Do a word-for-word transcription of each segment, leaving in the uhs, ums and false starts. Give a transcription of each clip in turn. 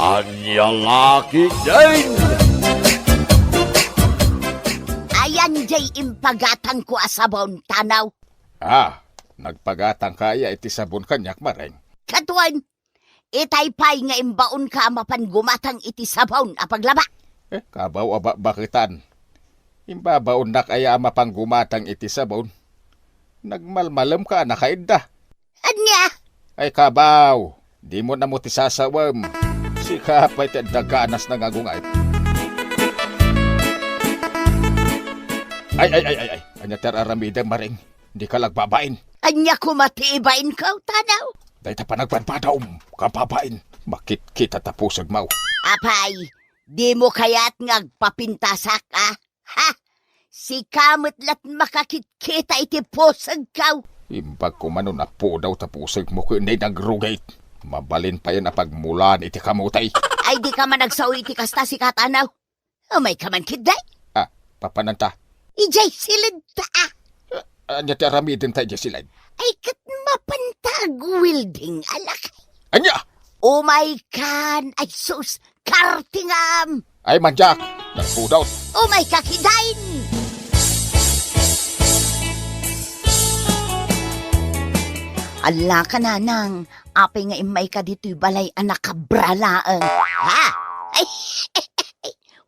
Ania la ketdin? Ayan jay impagatangko a sabon, Tanaw. Ah, nagpagatangka aya iti sabon kaniak, Mareng? Kaduan, itay pay nga imbaonka a mapan gumatang iti sabon a paglaba. Eh, kabaw a bakbaketan. Imbabaonnak aya a mapan gumatang iti sabon? Nagmalmalemka a nakaidda. Ania? Ay, kabaw, dimo ammo ti sasawem. Sika pay ti adda ganas nga agunget. Ay, ay, ay, ay, ay. Ania ti ar-aramidem, Mareng? Dika la agbabain. Ania koma ti ibainko, Tanaw? Dayta panagbadbadaom, kababain. Makitkita ta pusegmo. Apay, dimo kayat nga agpapintasak, a? Ha? Sika met la't makakitkita iti pusegko. Imbag koma no napudaw ta pusegmo ken nay nagrugit. Mabalin payen a pagmulaan iti kamote. Ay, dika man agsao iti kasta, sika, Tanaw. Umayka man ketdi. Ah, papananta? Idiay siled ta, a. Ah, ania ti aramidenta idiay siled? Ay, ket mapanta agwelding a lakay. Ania? Umaykan, ay sus, kartingam! Ay, mandiak, nagpudot. Umayka ketdin! Allaka, Nanang, apay nga immayka ditoy balay a nakabra laeng? Ha? Ay,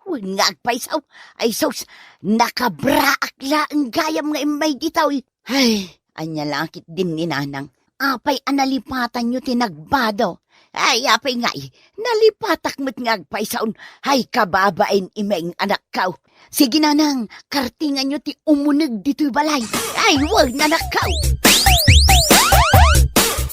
wen nga agpayso. Ay sus, nakabraak laeng gayam nga immay ditoy. Ay, ania la ketdin ni Nanang? Apay a nalipatanyo ti nagbado? Ay, apay ngay, nalipatak met nga agpaysaon. Ay, kababain, Imeng, anakko. Sige, Nanang, kartinganyo ti umuneg ditoy balay. Ay, wen, anakko.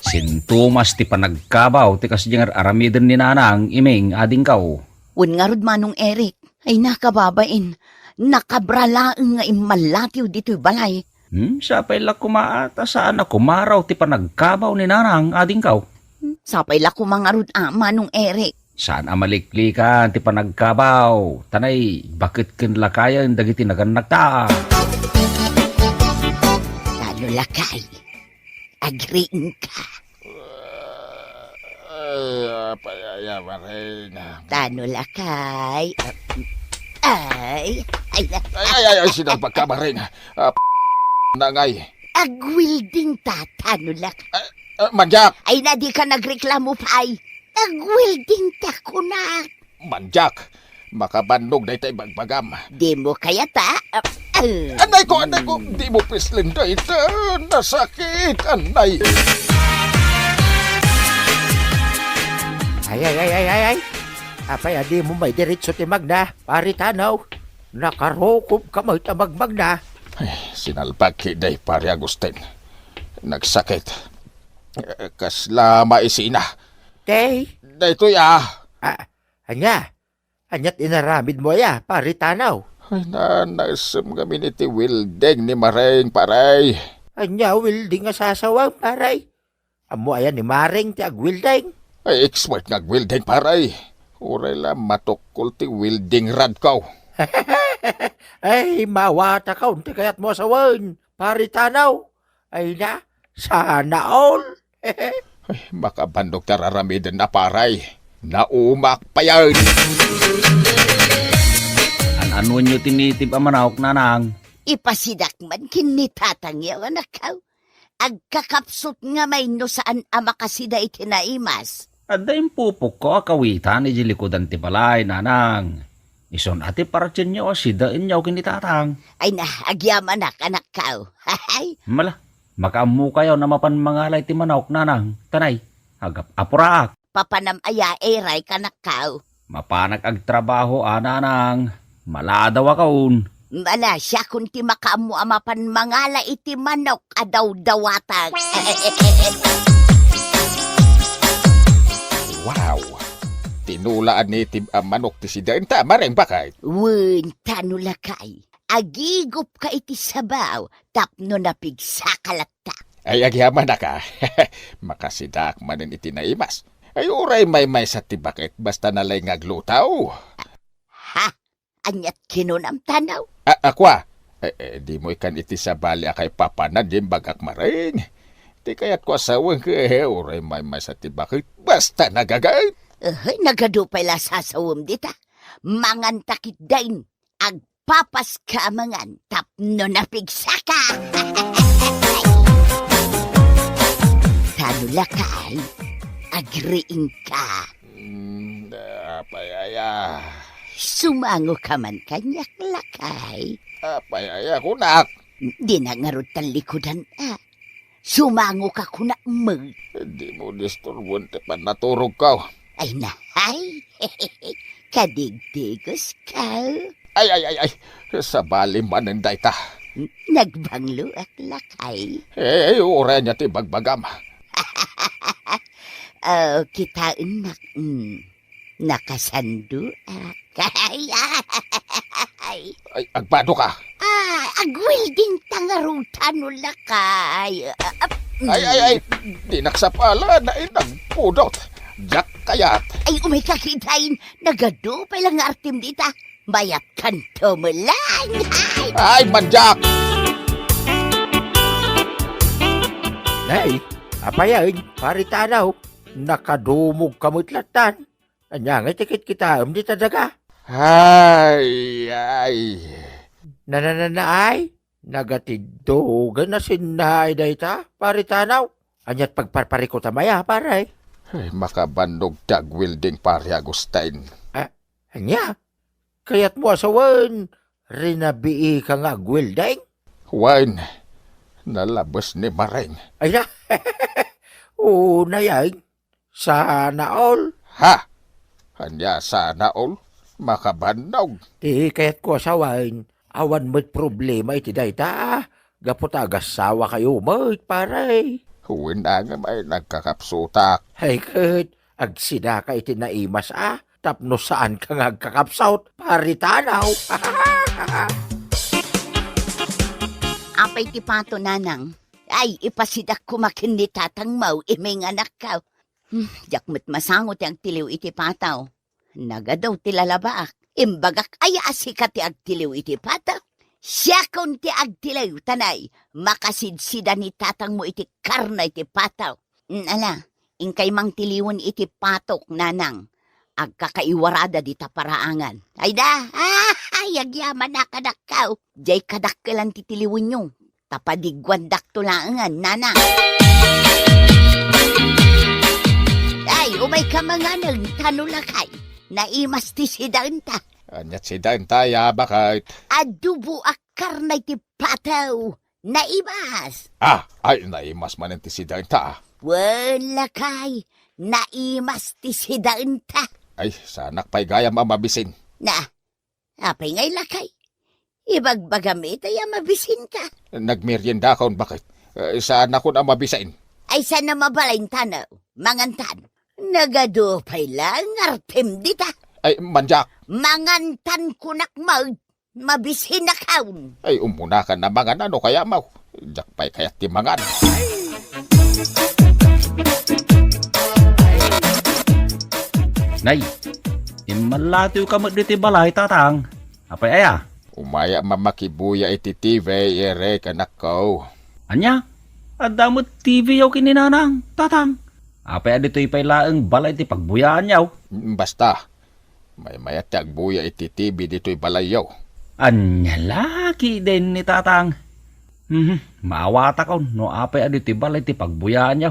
Sintomas ti panagkabaw ti kasdiay nga ar-aramiden ni Nanang, Imeng, adingko. Wen ngarud, Manong Eric. Ay, nakababain. Nakabra laeng nga immallatiw ditoy balay. Hmm, sapay la koma a ta saan a kumaraw ti panagkabaw ni Nanang, adingko. Hmm, sapay la koma ngarud a, Manong Eric. Saan a maliklikan ti panagkabaw, ta nay, baket ken lakayen dagiti nagannakta. Tano lakay, agriingka. Ay, apay aya, Mareng? Tano lakay. Ay, ay, ay. Ay, ay, ay, ay, sinalbagka, Mareng. Ah, nangay. Agwelding ta, tano lakay. Ah, ah, mandiak. Ay, na dika nagreklamo pay. Agwelding ta, kunak. Mandiak, makabannog dayta ibagbagam. Dimo kayat a, ah, ah. Anay ko, anay ko, dimo pislen dayta. Nasakit, anay. Ay, ay, ay, ay, ay, ay. Apay a dimo maidiretso ti magna, Pari Tanaw? Nakarukobka met a magmagna. Ay, sinalbag ketdi, Pari Agustin. Nagsakit. Eh, kasla maisina. Tay? Daytoy, ah. Ah, ania? Aniat inaramidmo aya, Pari Tanaw? Ay, nanaysem ngamin iti welding ni Mareng, Pare. Ania welding a sasawem, Pare? Ammo aya ni Mareng ti agwelding? Ay, expert nga agwelding, Pare. Uray la matukkol ti welding rodko. Ay, mawatakon ti kayatmo a sawen, Pari Tanaw. Ay na, sana all. Ay, makabannog ti ar-aramiden na, Pare. Naumak payen. An-anonyo ti native a manok, Nanang? Ipasidak man ken ni tatangyo, anakko. Agkakapsut ngamay no saan a makasida iti naimas. Adda impupokko a kawitan idiay likudan ti balay, Nanang. Isun a ti partienyo a sidaenyo ken ni tatang. Ay na, agyamanak, anakko. Hay! Mala, makaammokayon a mapan mangala iti manok, Nanang. Ta nay, agap-apuraak. Papanam aya, Eray, kanakko? Mapanak agtrabaho a, Nanang. Maladawakon. Mala, siakon ti makaammo a mapan mangala iti manok a dawdawatak. Wow! Tinula a native a manok ti sidaenta, Mareng, baket? Wen, tano lakay. Agigupka iti sabaw tapno napigsaka latta. Ay, agyamanak a. Makasidaak manen iti naimas. Ay, uray maymaysa ti baket, basta nalay nga agluto. Ha? Aniat kinunam, Tanaw? A-, akua? Eh, eh, dimo ikan iti sabali a kaipapanan ti imbagak, Mareng. Ti kayatko a sawen, eh, uray maymaysa ti baket, basta nagaget. Uy, nagadu pay la sasawem dita. Manganta ketdin. Agpapaska a mangan tapno napigsaka. Tano lakay, agriingka. Mm, apay aya? Sumangoka man kaniak, lakay. Apay aya kunak? Di na ngarud tallikudan, a. Sumangoka kunak met. Dimo disturboen ti pannaturogko. Ay, nahay. Kadigdigoska. Ay, ay, ay, ay. Sabali manen dayta. Nagbangloak, lakay. Eh, uray ania ti bagbagam? Oh, kitaennak. Mm. Nakasandoak. Ay, ay. Ay, agbadoka. Ah, agwelding ta ngarud tano lakay. Ah, ah, mm. Ay, ay, ay. Dinak sapala, nainagpudot. Diak kayat. Ay, umayka ketdin. Nagadu pay la nga artem dita. Mayatkanto met laeng. Ay. Ay, mandiak! Nay, apay aya, Pari Tanaw? Nakadumogka met lattan. Ania ngay ti kitkitaem dita daga? Ay, ay. Na, na, na, na, ay? Nagatiddogan a sinnaay dayta, Pari Tanaw. Aniat pagparparikutam aya, pare? Ay, makabannog ti agwelding, Pari Agustin. Ah, ania? Kayatmo a sawen, rinabiika nga agwelding? Wen, nalabes ni Maring. Ay na. Oo, nayan. Sana all. Ha? Ania sana all? Makabannog. Ti kayatko a sawen, awan met problema iti dayta. Gapu ta agasawa kayo met, pare. Wen, ngem ay nagkakapsutak. Ay ket, agsidaka iti naimas a, tapno saanka nga agkakapsut, Pari Tanaw. Apay ti pato, nanang? Ay, ipasidak koma ken ni tatangmo, iminganakko. Hmm, diak met masango ti agtiliw iti pato. Nagadu ti lalabaak. Imbagak aya a sika ti agtiliw iti pato? Siakon ti agtiliw, ta nay, makasidsida ni tatangmo iti karne iti pato. Mm, ala, inkay mangtiliwen iti patok, nanang. Agkakaiwarada dita paraangan. Ay da, ay, agyaman a kadakkaw. Diay kadakkelan ti tiliwenyo. Ta padigguandakto laengen, nanang. Ay, umayka manganen, tano lakay. Naimas ti sidaenta. Aniat sidaenta, ya, baket? Adobo a karne ti pato. Naimas. Ah, ay, naimas manen ti sidaenta. Wen, lakay, naimas ti sidaenta. Ay, saanak pay gayam a mabisin. Na, apay ngay lakay? Ibagbagam itay a mabisinka. Nagmeriendakon, baket? Eh, saanakon a mabisin. Ay, saan a mabalin tano? Mangantan. Nagadu pay la nga artem dita. Ay, mandiak. Mangantan kunak met. Mabisinakon. Ay, ummunakan a mangan no kayatmo. Diak pay kayat ti mangan. Nay, immallatiwka met ditoy balay, tatang. Apay aya? Umayak a makibuya iti T V, Eric, anakko. Ania? Adda met T V-yo ken ni nanang, tatang. Apay a ditoy pay laeng balay ti pagbuyaanyo? Mm, basta. Maymayat ti agbuya iti T V ditoy balayyo. Ania la ketdin ni tatang? Mhm, maawatakon no apay a ditoy balay ti pagbuyaanyo.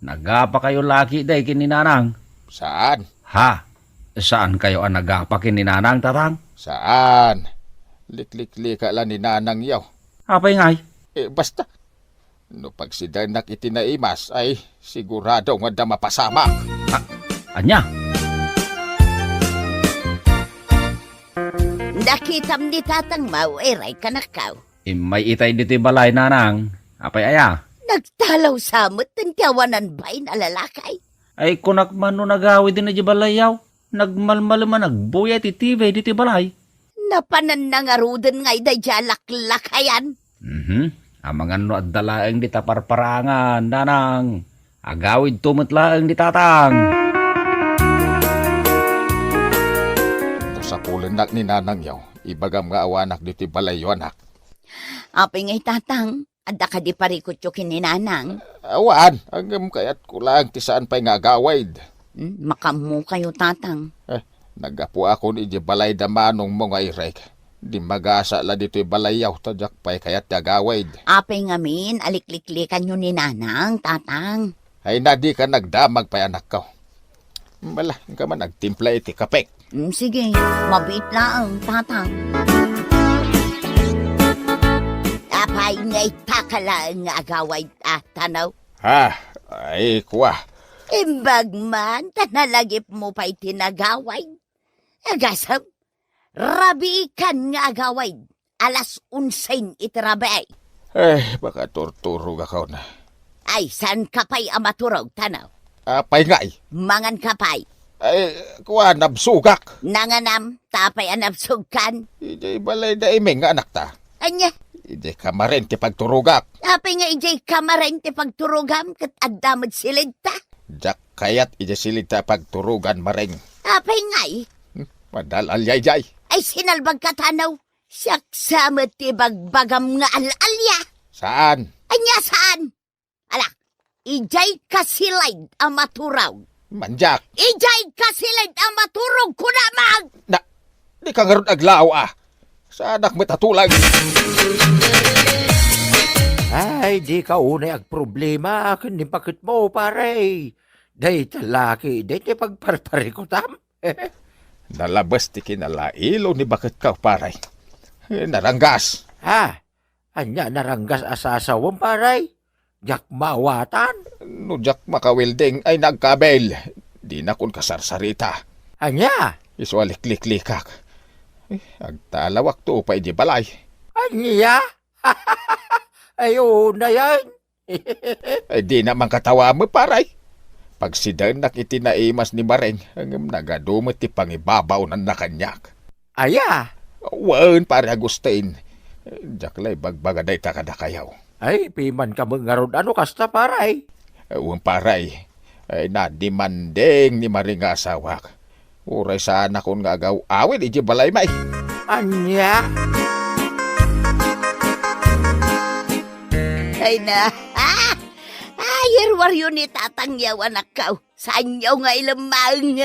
Nagapakayo la ketdi ken ni nanang? Saan. Ha? Saankayo a nagapa ken ni nanang, tatang? Saan. Likliklika la ni nanangyo. Apay ngay? Eh, basta. No pagsidaennak iti naimas, ay, sigurado nga adda mapasamak. A-, ania? Nakitam ni tatangmo, Eric, anakko. Immay itay ditoy balay, nanang. Apay aya? Nagtalaw sa met ti awanan bain a lalaki. Ay, kunak man no nagawid idiay balayyo. Nagmalmalem a nagbuya iti T V ditoy balay. Napananna ngaruden nga ida diay laklakayan. Mhm. Amangan no adda laeng dita parparangan, nanang. Agawidto met laeng ni tatang. No sapulennak ni nanangyo, ibagam nga awanak ditoy balayyo, anak. Apay ngay, tatang? Adda kadi parikutyo ken ni nanang? Awan, ngem kayatko laeng ti saan pay nga agawid. Hmm, makaammokayo, Tatang. Eh, naggapuakon idiay balay da manongmo nga irek. Dimmagasat la ditoy balayyo, ta diak pay kayat ti agawid. Apay ngamin a likliklikanyo ni Nanang, Tatang? Ay, na dika nagdamag pay, anakko. Bala, inka man agtimpla iti kapek. Mm, sige, mabiit laeng, Tatang. Apay nga ita ka laeng nga agawid, a, Tano? Ha? Ay, kua. Imbag man, ta nalagipmo pay ti nagawid. Agasem, rabiikan nga agawid. Alas onse iti rabii. Eh, makaturturogakon. Ay, saanka pay a maturog, Tano? Apay ngay? Manganka pay. Ay, kua, nabsogak. Nanganam, ta apay a nabsogkan? Idiay balay da Iming nga anakta. Ania? Idiay kamaren ti pagturogak. Apay nga idiay kamaren ti pagturogam ket adda met silidta? Diak kayat idiay silidta a pagturogan, Mareng. Apay ngay? Hmm, madal-alyay jay. Ay, sinalbagka, Tano. Siak sa met ti bagbagam nga al-alya. Saan? Ania saan? Ala, idiay kasilid a maturog. Mandiak. Idiay kasilid a maturog, kunamon! Na, dika ngarud aglaaw, a. Saanak met a tulag. Ay, dika unay agproblema ken ni baketmo, pare. Dayta laki, dayta pagparparikutam. Nalabes ti kinalailo ni baketko, pare. Naranggas. Ha? Ania naranggas a sasawem, pare? Diak maawatan. No diak makawelding ay nagkabil. Dinakon kasarsarita. Ania? Isu a likliklikak. Eh, agtalawakto pay di balay. Ania? Ay, unayen. Ay, dina man katawa met, pare. Pagsidaennak iti naimas ni Mareng, ngem nagadu met ti pangibabaonanna kaniak. Aya? Wen, pare Agustin. Diak la ibagbaga dayta kadakayo. Ay, pimanka met ngarud a no kasta, pare. Wen, pare. Ay, nadimanding ni Mareng nga asawak. Uray saanakon nga agaw-awid idiay balaymi. Ania? Ay na. Ay, iruaryo ni Tatangyo, anakko. Saanyo nga ilemmaeng.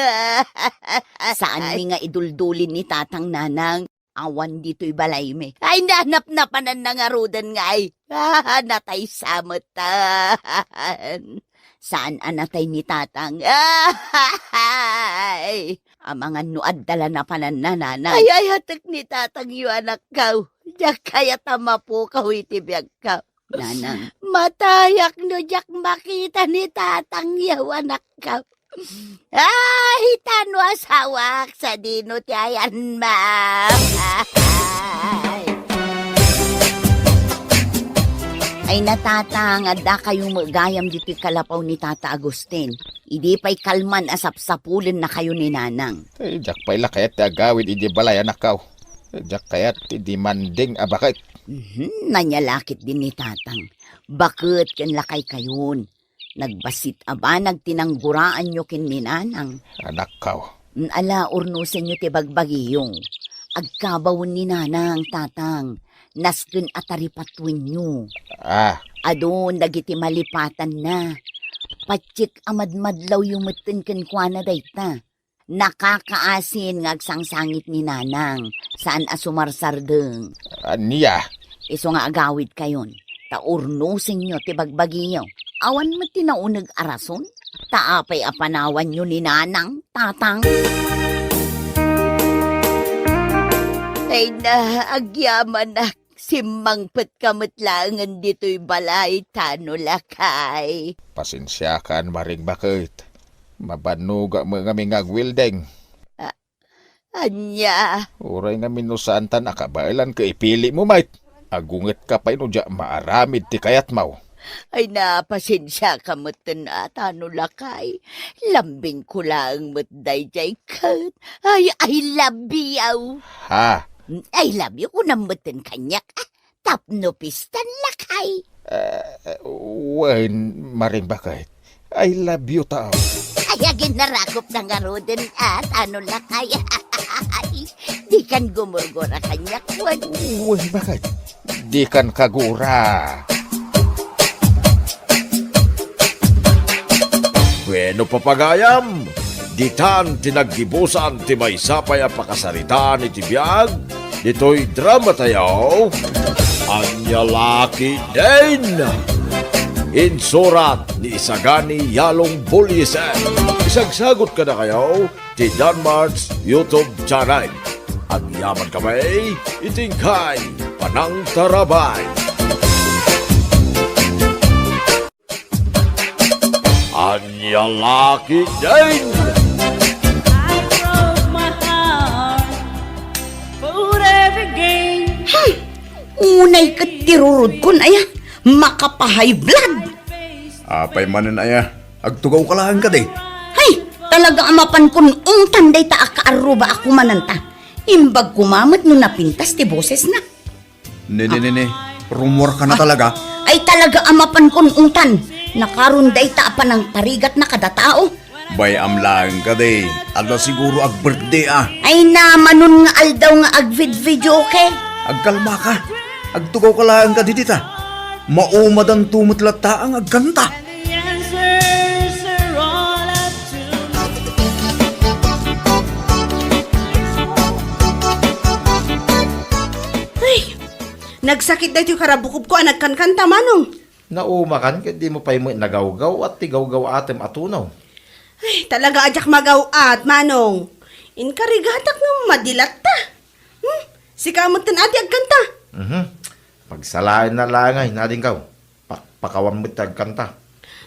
Saanmi nga iduldulin ni Tatang, Nanang. Awan ditoy balaymi. Ay, nanapnapananna ngaruden ngay. Ah, natay sa metten. Saan a natay ni Tatang? Ay, amangan no adda la napananna, Nanang. Ay, ayatek ni Tatangyo, anakko. Diak kayat a mapukaw iti biagko. Nanang. Matayak no diak makita ni Tatangyo, anakko. Ay, ta no asawak, sadino ti ayanmo? Ay. Ay na, Tatang, addakayo met gayam ditoy kalapaw ni Tata Agustin. Idi pay kalman a sapsapulennakayo ni Nanang. Eh, diak pay la kayat ti agawid idiay balay, anakko. Eh, diak kayat ti dimanding a baket. Mhm, ania la ketdin ni Tatang. Baket ken lakaykayon. Nagbassit a banag ti nangguranyo ken ni Nanang. Anakko. Mm, ala, urnosenyo ti bagbagiyo. Agkabawen ni Nanang, Tatang. Nasken a taripatuenyo. Ah. Adun dagiti malipatanna. Patiek a madmadlawyo metten kenkuana dayta. Nakakaasin nga agsangsangit ni Nanang, saan a sumarsardeng. Ania? Isu nga agawidkayon, ta urnosenyo ti bagbagiyo. Awan met ti nauneg a rason, ta apay a panawanyo ni Nanang, Tatang? Ay na, agyamanak. Simmangpetka met laengen ditoy balay, Tano, lakay. Pasensiakan, Mareng Baket. Mabannogak met ngamin nga agwelding. A-, ania? Uray ngamin no saanta nakabaelan ket ipilim met. Agungetka pay no diak maaramid ti kayatmo. Ay na, pasensiaka metten a, Tano, lakay. Lambingko laeng met daydiay ket. Ay, I love you. Ha? I love you, kunam metten kaniak. Ah, tapno pistan, lakay. Eh, wen, Mareng Baket. I love you, tao. Ay, agin narakop na ngaruden, ah, Tano, lakay. Dikan gumurgura kaniak, wen. Wen, Baket. Dikan kagura. Bueno, pagayam, Ditan ti naggibusan ti maysa pay a pakasaritaan iti biag ditoy dramatayo, Ania La Ketdin! Insurat ni Isagani Yalong Bulyesen. Isagsagot kadakayo ti Danmart's YouTube channel. Agyaman kami iti inkay panangtarabay. Ania La Ketdin! I broke my heart for every game. Hmm. Unay ket ti rurodkon, aya. Makapa-high blood. Apay manen, aya? Agtugaw ka laeng kadi? Hay, talaga a mapankon ungtan dayta a kaarruba a kumananta. Imbag koma met no napintas ti bosesna. Ne, ne, ne, ne. Rumor ka na talaga? Ay, talaga a mapankon ungtan. Nakaron dayta a panangparigatna kada tao. Bay-am laeng kadi. Adda siguro ag-birthday, ah. Ay, namanon nga aldaw nga agvid-videoke. Agkalma ka. Agtugaw ka laeng kadi dita. Maumadanto met latta nga agkanta. Ay, nagsakit daytoy karabukobko a nagkankanta, Manong. Naumakan ket dimo pay met nagawgaw-at ti gawgaw-atem a tunaw. Ay, talaga a diak magaw-at, Manong. Inkarigatak nga madi latta. Hmm? Sika metten a ti agkanta. Mhm. Pagsalaenna laeng ngay, nadingkaw. Pakpakawan met ti agkanta.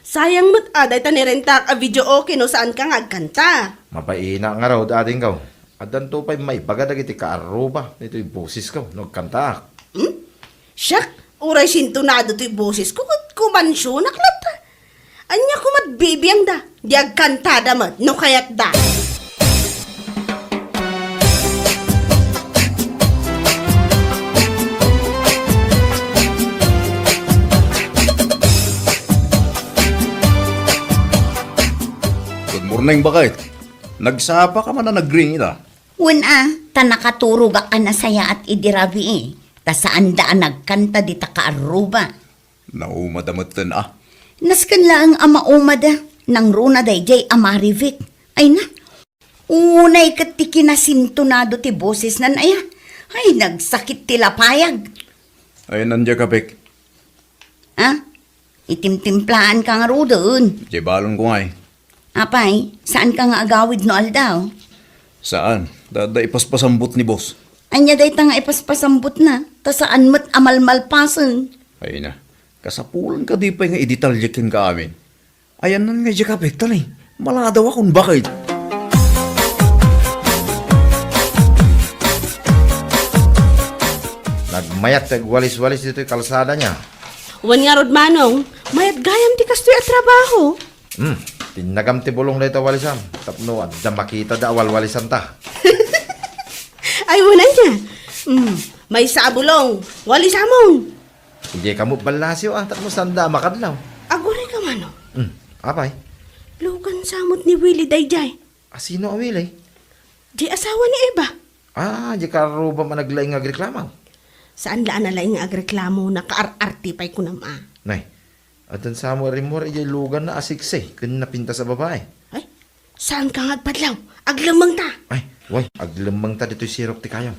Sayang met a dayta nirentak a videoke no saanka nga agkanta. Mabaina ngarud, adingkaw. Addanto pay maibaga dagiti kaarruba ditoy bosesko no agkantaak. Hmm? Siak, uray sintonado toy bosesko ket kumansionak latta. Ania koma't bibiangda? Di agkantada met no kayatda. Good morning, baket. Nagsapa ka man a nagring ita? Wen a, ta nakaturogak a nasayaat idi rabii, ta saanda a nagkanta dita kaarruba. Naumada metten a. Nasken laeng a maumada, nangruna daydiay a Marivic. Ay na, unay ket ti kinasintonado ti bosesnan aya. Ay, nagsakit ti lapayag. Ay, nandiak a, Bek. Ha? Itimtimplaanka ngaruden. Di balonko ngay. Apay, saanka nga agawid no aldaw? Saan. Da, da ipaspasambot ni boss. Ania dayta nga ipaspasambotna? Ta saan met a malmalpasen. Ay na. Kasapulan kadi pay nga idetalle kenka amin. Ayanna nga diak a, Bek, ta ni, maladaw a kon baket. Nagmayat ti agwalis-walis ditoy kalsada nia. Wen ngarud, Manong, mayat gayam ti kastoy a trabaho. Hmm, tinnagam ti bulong dayta walisam, tapno adda makitada a walwalisanta. Ay, wen ania. Hmm, maysa a bulong, walisamon. Idiay kamo ballasyo, ah, tapno sanda a makadlaw. Aguray ka, Manong. Hmm, apay? Lugan sa met ni Willie daydiay. A, sino a Willie? Di asawa ni Eva. Ah, di karruba man naglaing nga agreklamo. Saan la a nalaing nga agreklamo, nakaar-arte pay kunam a. Nay, addan sa mo rimmuar idiay luganna a siksi ken napintas a babae. Ay, saanka nga agpadlaw? Aglemmengta. Ay, way, aglemmengta ditoy sirok ti kayam.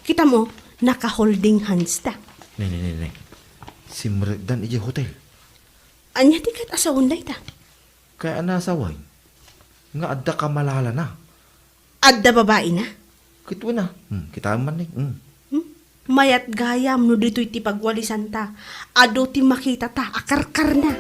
Kita mo, naka-holding hands ta. Ne, ne, ne, ne. Simrekdan idiay hotel. Ania ti ket asawen dayta? Kaya a nasawen nga adda kamalalana. Adda babaina? Ket wen a. Hmm, kitaem man ni. Hmm. Hmm? Mayat gayam no ditoy ti pagwalisanta. Adu ti makitata a karkarna.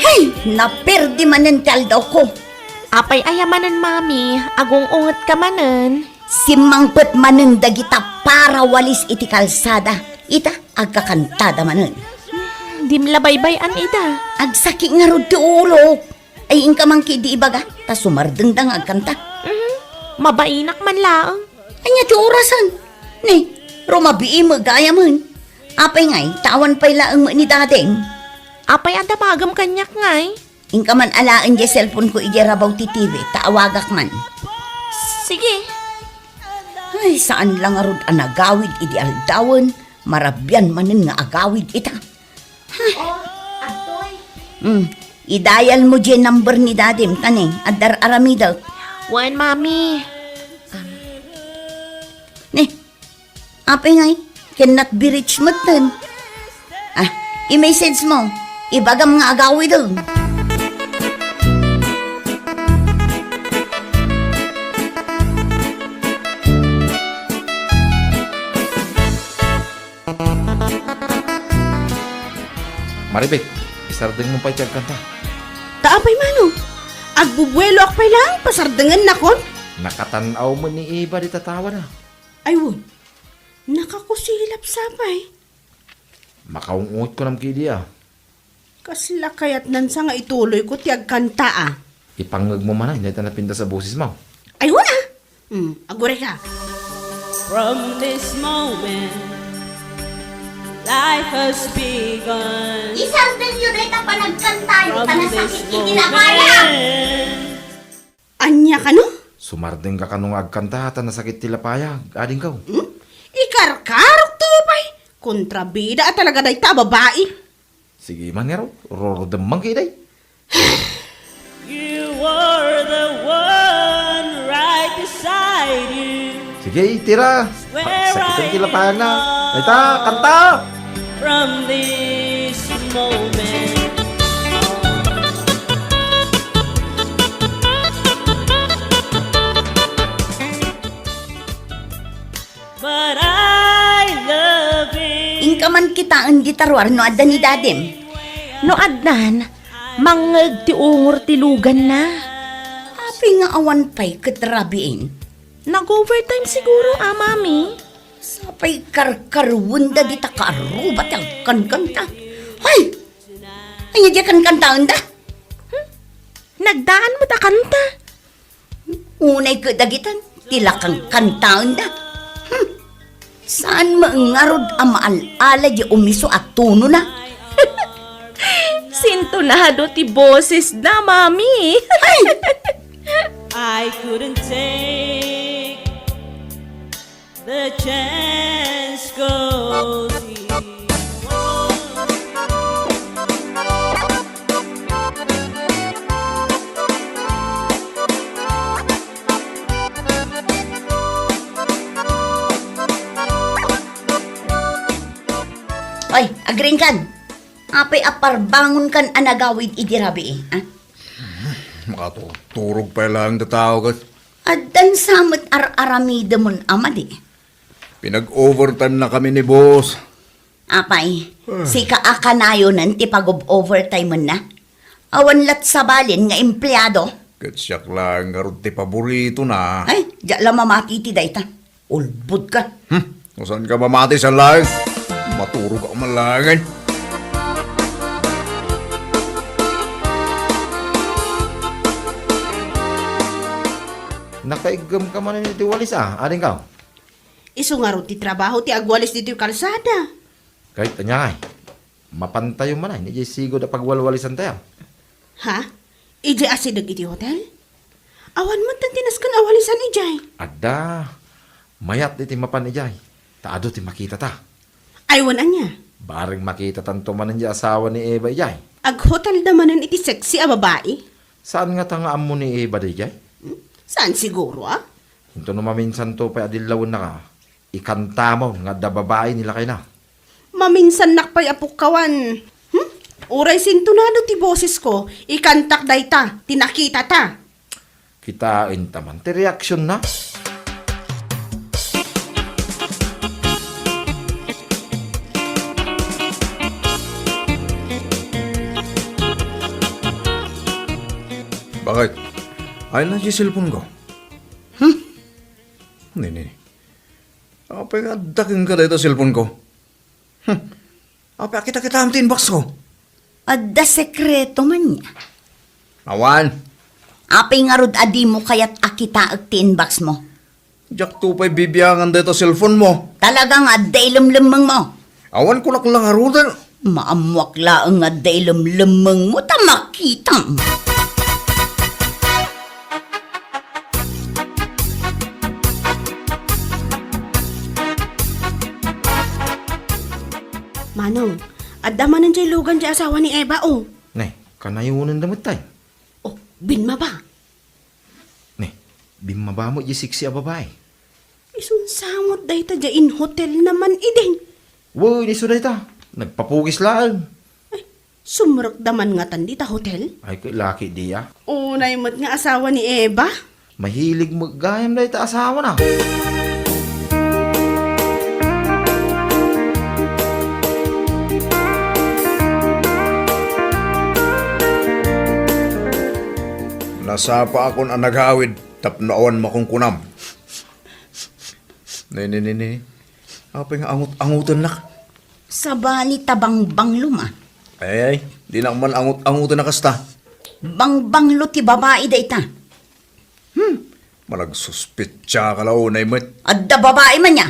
Hey! Naperdi manen ti aldawko. Apay aya manen, Mami? Agung-ungetka manen? Simmangpet manen dagita parawalis iti kalsada. Ita, agkakantada manen. Hmm, dim la baybay-an ida. Agsaki ngarud ti ulok. Ay, inka man ketdi ibaga, ta sumardengda nga agkanta. Mhm. Mabainak man laeng. Ania ti orasen? Ni, rumabii met gayamen. Apay ngay, ta awan pay laeng met ni dadem. Apay a damagem kaniak ngay? Inka man alaen diay cellphone ko idiay rabaw ti T V, ta awagak man. Sige. Ay, saan la ngarud a nagawid idi aldawen, marabian manen nga agawid ita. Oh, Atoy. Hmm, idayal mo diay number ni Dadim, ta ne, adda ar-aramidek. Wen, Mami. Ne, apay ngay, cannot be reached metten. Ah, i-message mo, ibagam nga agawiden. Maribek, isardeng mo pay ti agkanta. Ta apay mano? Agbubueloak pay laeng, pasardengennakon? Nakatan-aw met ni Eva dita tawana. Ay, wen. Nakakusilap sa pay. Makaung-ot ko nam kidi, a. Kasla kayatnan sa nga ituloyko ti agkanta, a. Ipangngegmo manen dayta napintas a bosesmo. Ay, wen, a. Hmm, agurayka. From this moment, life has begun. Isardenyo dayta panagkantayo, ta nasakit iti lapayam. Ania kano? Sumardengka kano nga agkanta ta nasakit ti lapayag, adingko? Hmm? Ikarkarokto pay. Kontrabida a talaga dayta a babai. Sige man ngarud, rurdem man kidi. You are the one right beside you. Sige, itira. Pagsakiten ti lapayagna. Dayta, kanta! From this moment on. But I love it. Inka man kitaen dita ruar no adda ni Dadim. No addan, mangngeg ti ungor ti luganna. Apay nga awan pay ket rabiin? Nag-overtime siguro, a, Mami. Sapay karkarwenda dita kaarruba ti agkankanta. Hay! Ania diay kankantaenda? Hmm? Nagdaan met a kanta. Unay ket dagitan, ti la kankantaenda. Hmm. Saan met ngarud a maal-ala diay umiso a tonona? Sintonado ti bosesna, Mami. Ay! I couldn't take the chance 'cause he won't. Oy, agriingkan. Apay a parbangonkan a nagawid idi rabii, a? Makaturturog pay laeng ti tao ket. Addan sa met ar-aramidemon a madi. Pinag-overtime na kami ni boss. Apay, ah, sika a kanayonen ti pag-overtime na? Awan lat sabalen nga empleado? Ket siak laeng ngarud ti paboritona. Ay, diak la mamati iti dayta. Ulbodka. Hmm, no saanka mamati, saan laeng? Maturogak man laengen. Nakaiggem ka manen iti walis, a, adingko? Isu ngarud ti trabaho ti agwalis ditoy kalsada. Ket ania ngay, mapantayo manen idiay sigud a pagwalwalisantayo. Ha? Idiay asideg iti hotel? Awan met ti nasken a walisan idiay. Adda. Mayat iti mapan idiay. Ta adu ti makitata. Ay, wen ania? Bareng makitatanto manen diay asawa ni Eva idiay. Aghotelda manen iti sexy a babai? Saan ngata nga ammo ni Eva daydiay? Hmm? Saan siguro, a? Intono maminsanto pay a dillawennaka, ikantamon nga adda babai ni lakayna. Maminsannak pay a pukkawan. Hmm? Uray sintonado ti bosesko, ikantak dayta, ti nakitata. Kitaenta man ti reaksionna. Bakit? Ay na ti cellphone ko. Hmm? Nini. Apay nga adda kenka dayta cellphone ko? Hmm. Apay a kita-kitaem ti inbox ko? Adda sekreto man nia? Awan. Apay ngarud a dimo kayat a kitaek ti inbox mo? Diakto pay bibiangan dayta cellphone mo. Talaga nga adda ilemlemmengmo? Awan kunak la ngaruden. Maammoak laeng nga adda ilemlemmengmo ta makitam. Ano? Adda manen jay lugan jay asawa ni Eva, o. Ne, kanayonen da met tay. O, bimmaba. Ne, bimmaba met jay sexy a babai. Isun sa met dayta jay in hotel naman idin. Wen, isu dayta. Nagpapugis laeng. Ay, sumrekda man ngatan dita hotel? Ay, ket laki diay. Unay met nga asawa ni Eva? Mahilig met gayam dayta asawana. Nasapaakon a nagawid tapno awan makunkunam. Ne, ne, ne, ne. Apay nga angut-angutennak? Sabali ta bangbanglo, ma. Ay, ay, dinak man angut-angutan a kasta. Bangbanglo ti babai dayta. Hmm, managsuspetsa ka la unay met. Adda babai man ya.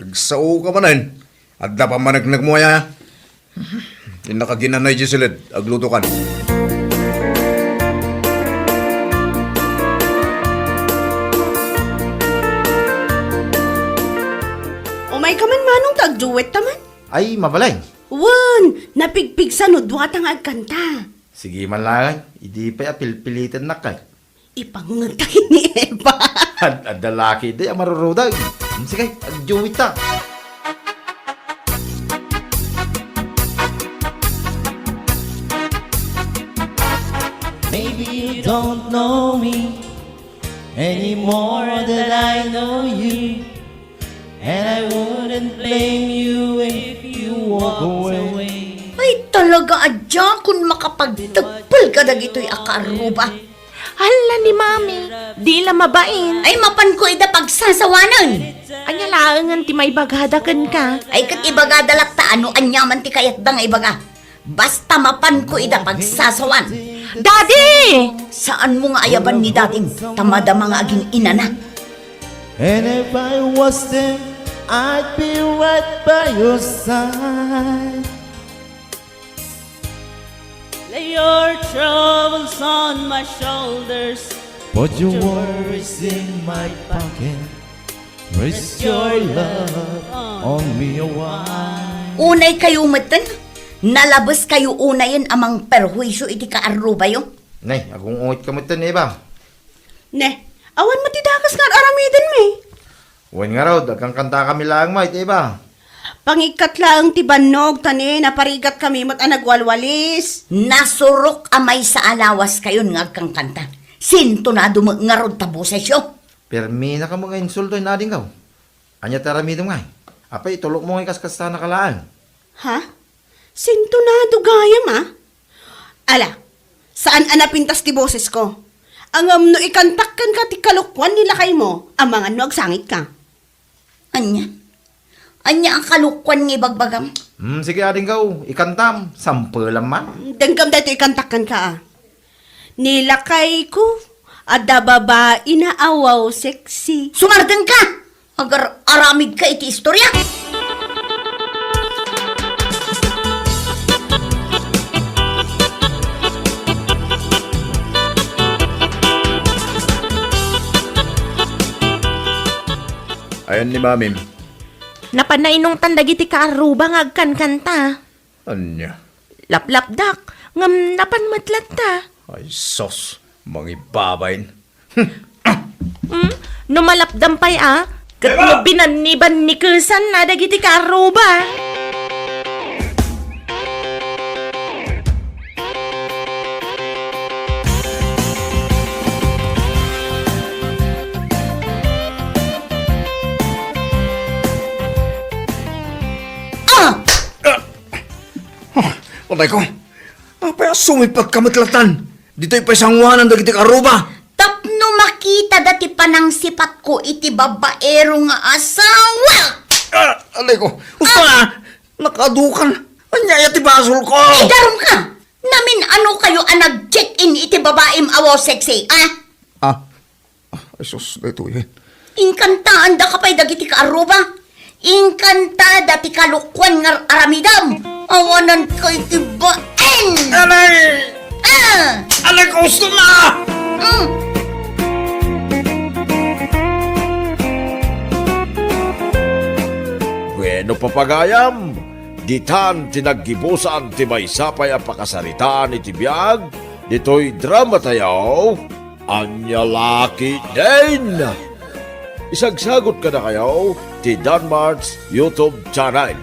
Nagsao ka manen. Adda pammaneknekmo aya. Innak a ginanay jay siled, aglutokan. Umayka man, manong, ta agduet ta man. Ay, mabalay. Wen, napigpigsa no duata nga agkanta. Sige man laeng, idi pay a pilpilitennak kay. Ipangngeg ta ken ni Eva. Ad-, adda laki di a marurudog. Hmm, sige, agduet ta. Maybe you don't know me any more than I know you. And I wouldn't blame you if you walked away. Ay, talaga, adda kun makapagtagpel ka dagitoy a kaarruba. Hala ni Mami, di la mabain. Ay, mapanko ida pagsasawanen. Ania laengen ti maibagada kenka? Ay, ket ibagada latta no ania man ti kayatda nga ibaga. Basta mapanko ida pagsasawan. Daddy! Saanmo nga ayaban ni dadim, ta madama nga agin-inana. And if I was them, I'd be right by your side. Lay your troubles on my shoulders. Put your worries in my pocket. Rest your love on me a while. Unay kayo metten, nalabes kayo unayen a mangperhuisyo iti kaarrubayo. Ne, agung-unget ka metten, Eva. Ne, awan met ti dakes nga ar-aramiden mi. Wen ngarud, agkankanta kami laeng met, Eva. Pangikkat laeng ti bannog, ta ne, naparigat kami met a nagwalwalis. Nasurok a maysa a lawas kayon nga agkankanta. Sintonado met ngarud ta bosesyo. Permi na kamo nga insulto, inadingko. Ania ti aramidem ngay? Apay, itulokmo ngay kaskasana ka laeng. Ha? Sintonado gayam, a? Ala, saan a napintas ti bosesko. Ngem no ikantak kenka ti kalokuan ni lakaymo, amangan no agsangit ka. Ania? Ania a kalokuan nga ibagbagam? Hmm, sige, adingko, ikantam, sampelam man. Denggem daytoy ikantak kenka, a. Ni lakayko, adda babaina a wow sexy. Sumardeng ka! Agar-aramid ka iti istorya? Ayan ni Mamim. Napan nainungtan dagiti kaarruba nga agkankanta. Ania? Laplapdak, ngem napan met latta. Ay sus, mangibabain. Hmm? No malapdam pay a, ket no binannibannikesanna dagiti kaarruba. Ah! Ah! Oh, patay ko. Apay a sumipag ka met latan? Ditoy pay sanguanan dagiti kaarruba. Tapno makitada ti panangsipatko iti babaero nga asawa. Ah, alay ko. Usto na. Nakadukan. Ania aya ti basol ko? Idarum ka. Namin-ano kayo a nag-check-in iti babaim a wow sexy, ah? Ah, Ah, ay sus, daytoy. Inkantaanda ka pay dagiti kaarruba. Inkantada ti kalokuan nga aramidam. Awanan kay ti baen. Alay! Ah! Alay, gusto na! Mm. Bueno, papagayam, Ditan ti naggibusan ti maysa pay a pakasaritaan iti biag ditoy dramatayo, Ania La Ketdin! Isagsagot kadakayo ti Danmart's YouTube channel.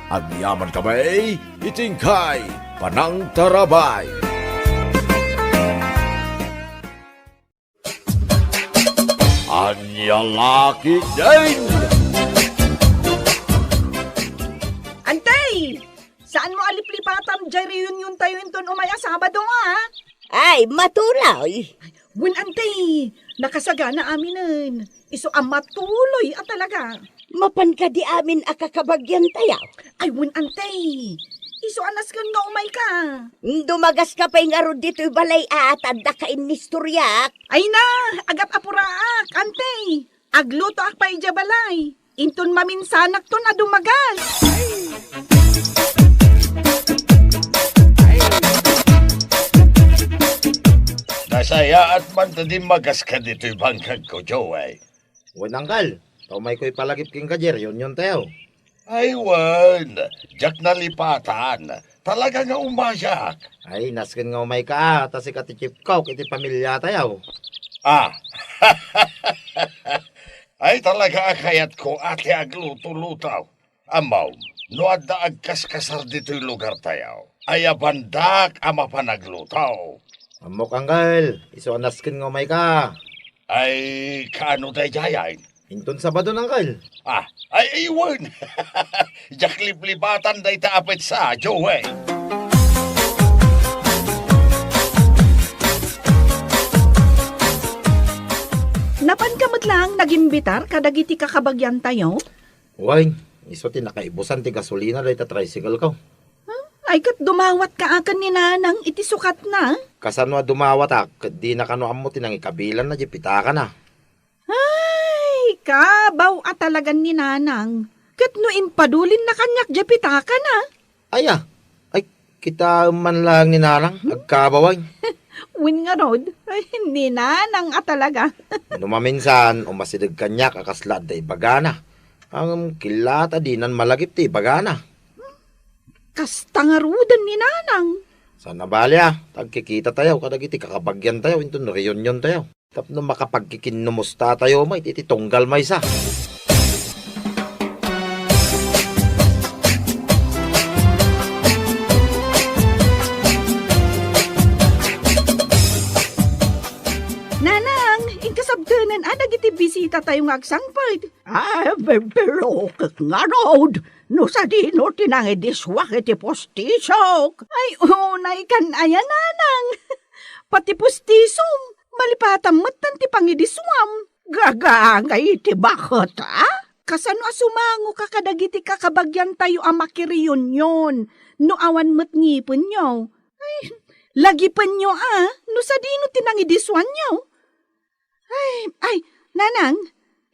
Agyamankami iti inkay panangtarabay. Ania La Ketdin! Antay! Saanmo a liplipatan diay reuniontayo inton umay a Sabado, a? Ay, matuloy. Wen, antay, nakasagana aminen. Isu a matuloy a talaga. Mapan kadi amin a kakabagiantayo? Ay, wen, antay. Isu a nasken nga umayka. Dumagaska pay ngarud ditoy balay a ta addaka innistoriak. Ay na, agat-apuraak, antay. Aglutoak pay idiay balay. Inton maminsanakton a dumagas. Nasayaat man ta dimmagaska ditoy bangkagko, Joey. Wen, Uncle, ta umayko ipalagip kenka diay reuniontayo. Ay, wen, diak nalipatan. Talaga nga umayak. Ay, nasken nga umayka, a, ta sika ti chief cook iti pamiliatayo. Ah. Ay, talaga a kayatko a ti agluto-luto. Ammom, no adda agkaskasar ditoy lugartayo, ayabandak a mapan agluto. Ammok, Uncle, isu a nasken nga umayka. Ay, kaano daydiay? Inton Sabado, Uncle. Ah, ay, ay, wen. Diak liplipatan dayta a petsa, Joey. Napanka met laeng nagimbitar kadagiti kakabagiantayo? Wen, isu ti nakaibusan ti gasolina dayta tricycle-ko. Huh? Ay, ket dumawatka a ken ni Nanang iti sukatna? Kasano a dumawatak, ket dina kano ammo ti nangikabilanna diay pitakana. Ay, kabaw a talagan ni Nanang. Ket no impadulinna kaniak diay pitakana? Aya, ay, kitaem man laeng ni Nanang, agkabaw ay. Wen ngarud, ay, ni Nanang a talaga. No maminsan, umasideg kaniak a kasla adda ibagana. Ngem killa ta dinan malagip ti ibagana. Kasta ngaruden ni Nanang. Saan a bali a, ta agkikitatayo kadagiti kakabagiantayo inton reuniontayo. Tapno makapagkikinnumustatayo met iti tunggal maysa. Nanang, inkasabtenen a dagiti bisitatayo nga agsangpet. Ah, pe-, pero ket ngarud, no sadino ti nangidisuak iti pustisok? Ay, unay kan aya, Nanang. Pati pustisom, malipatan met ti pangidisuam. Gagangay ti baket, a? Kasano a sumangoka kadagiti kakabagiantayo a makireunion no awan met ngipenyo? Ay, lagipenyo, a, no sadino ti nangidisuanyo? Ay, ay, Nanang,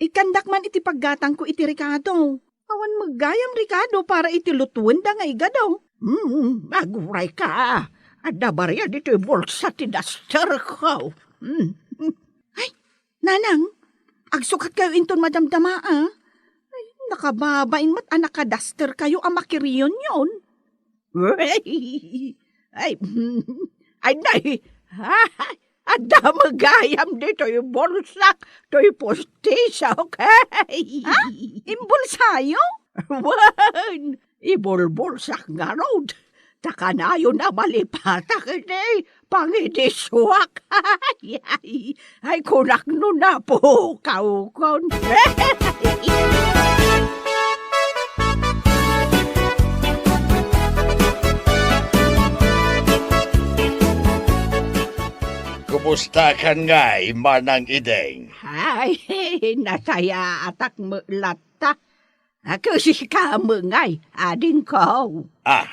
ikkandak man iti paggatangko iti rekado. Awan met gayam rekado para iti lutuenda nga igado. Hmm, agurayka. Adda bariya ditoy bulsa ti dasterko. Hmm. Ay, Nanang, agsukatkayo inton madamdama, a? Ay, nakababain met a nakadasterkayo a makireunion. Ay, ay, ay, nay. Adda met gayam ditoy bulsak, toy pustisok. Ha? Imbulsayo? Wen, ibulbulsak ngarud. Ta kanayon a malipatak iti pangidisuak. Ay, ay, ay, kunak no napukawkon. Kumustakan ngay, Manang Ideng? Ay, nasayaatak met latta. Agasika met ngay, adingko. Ah,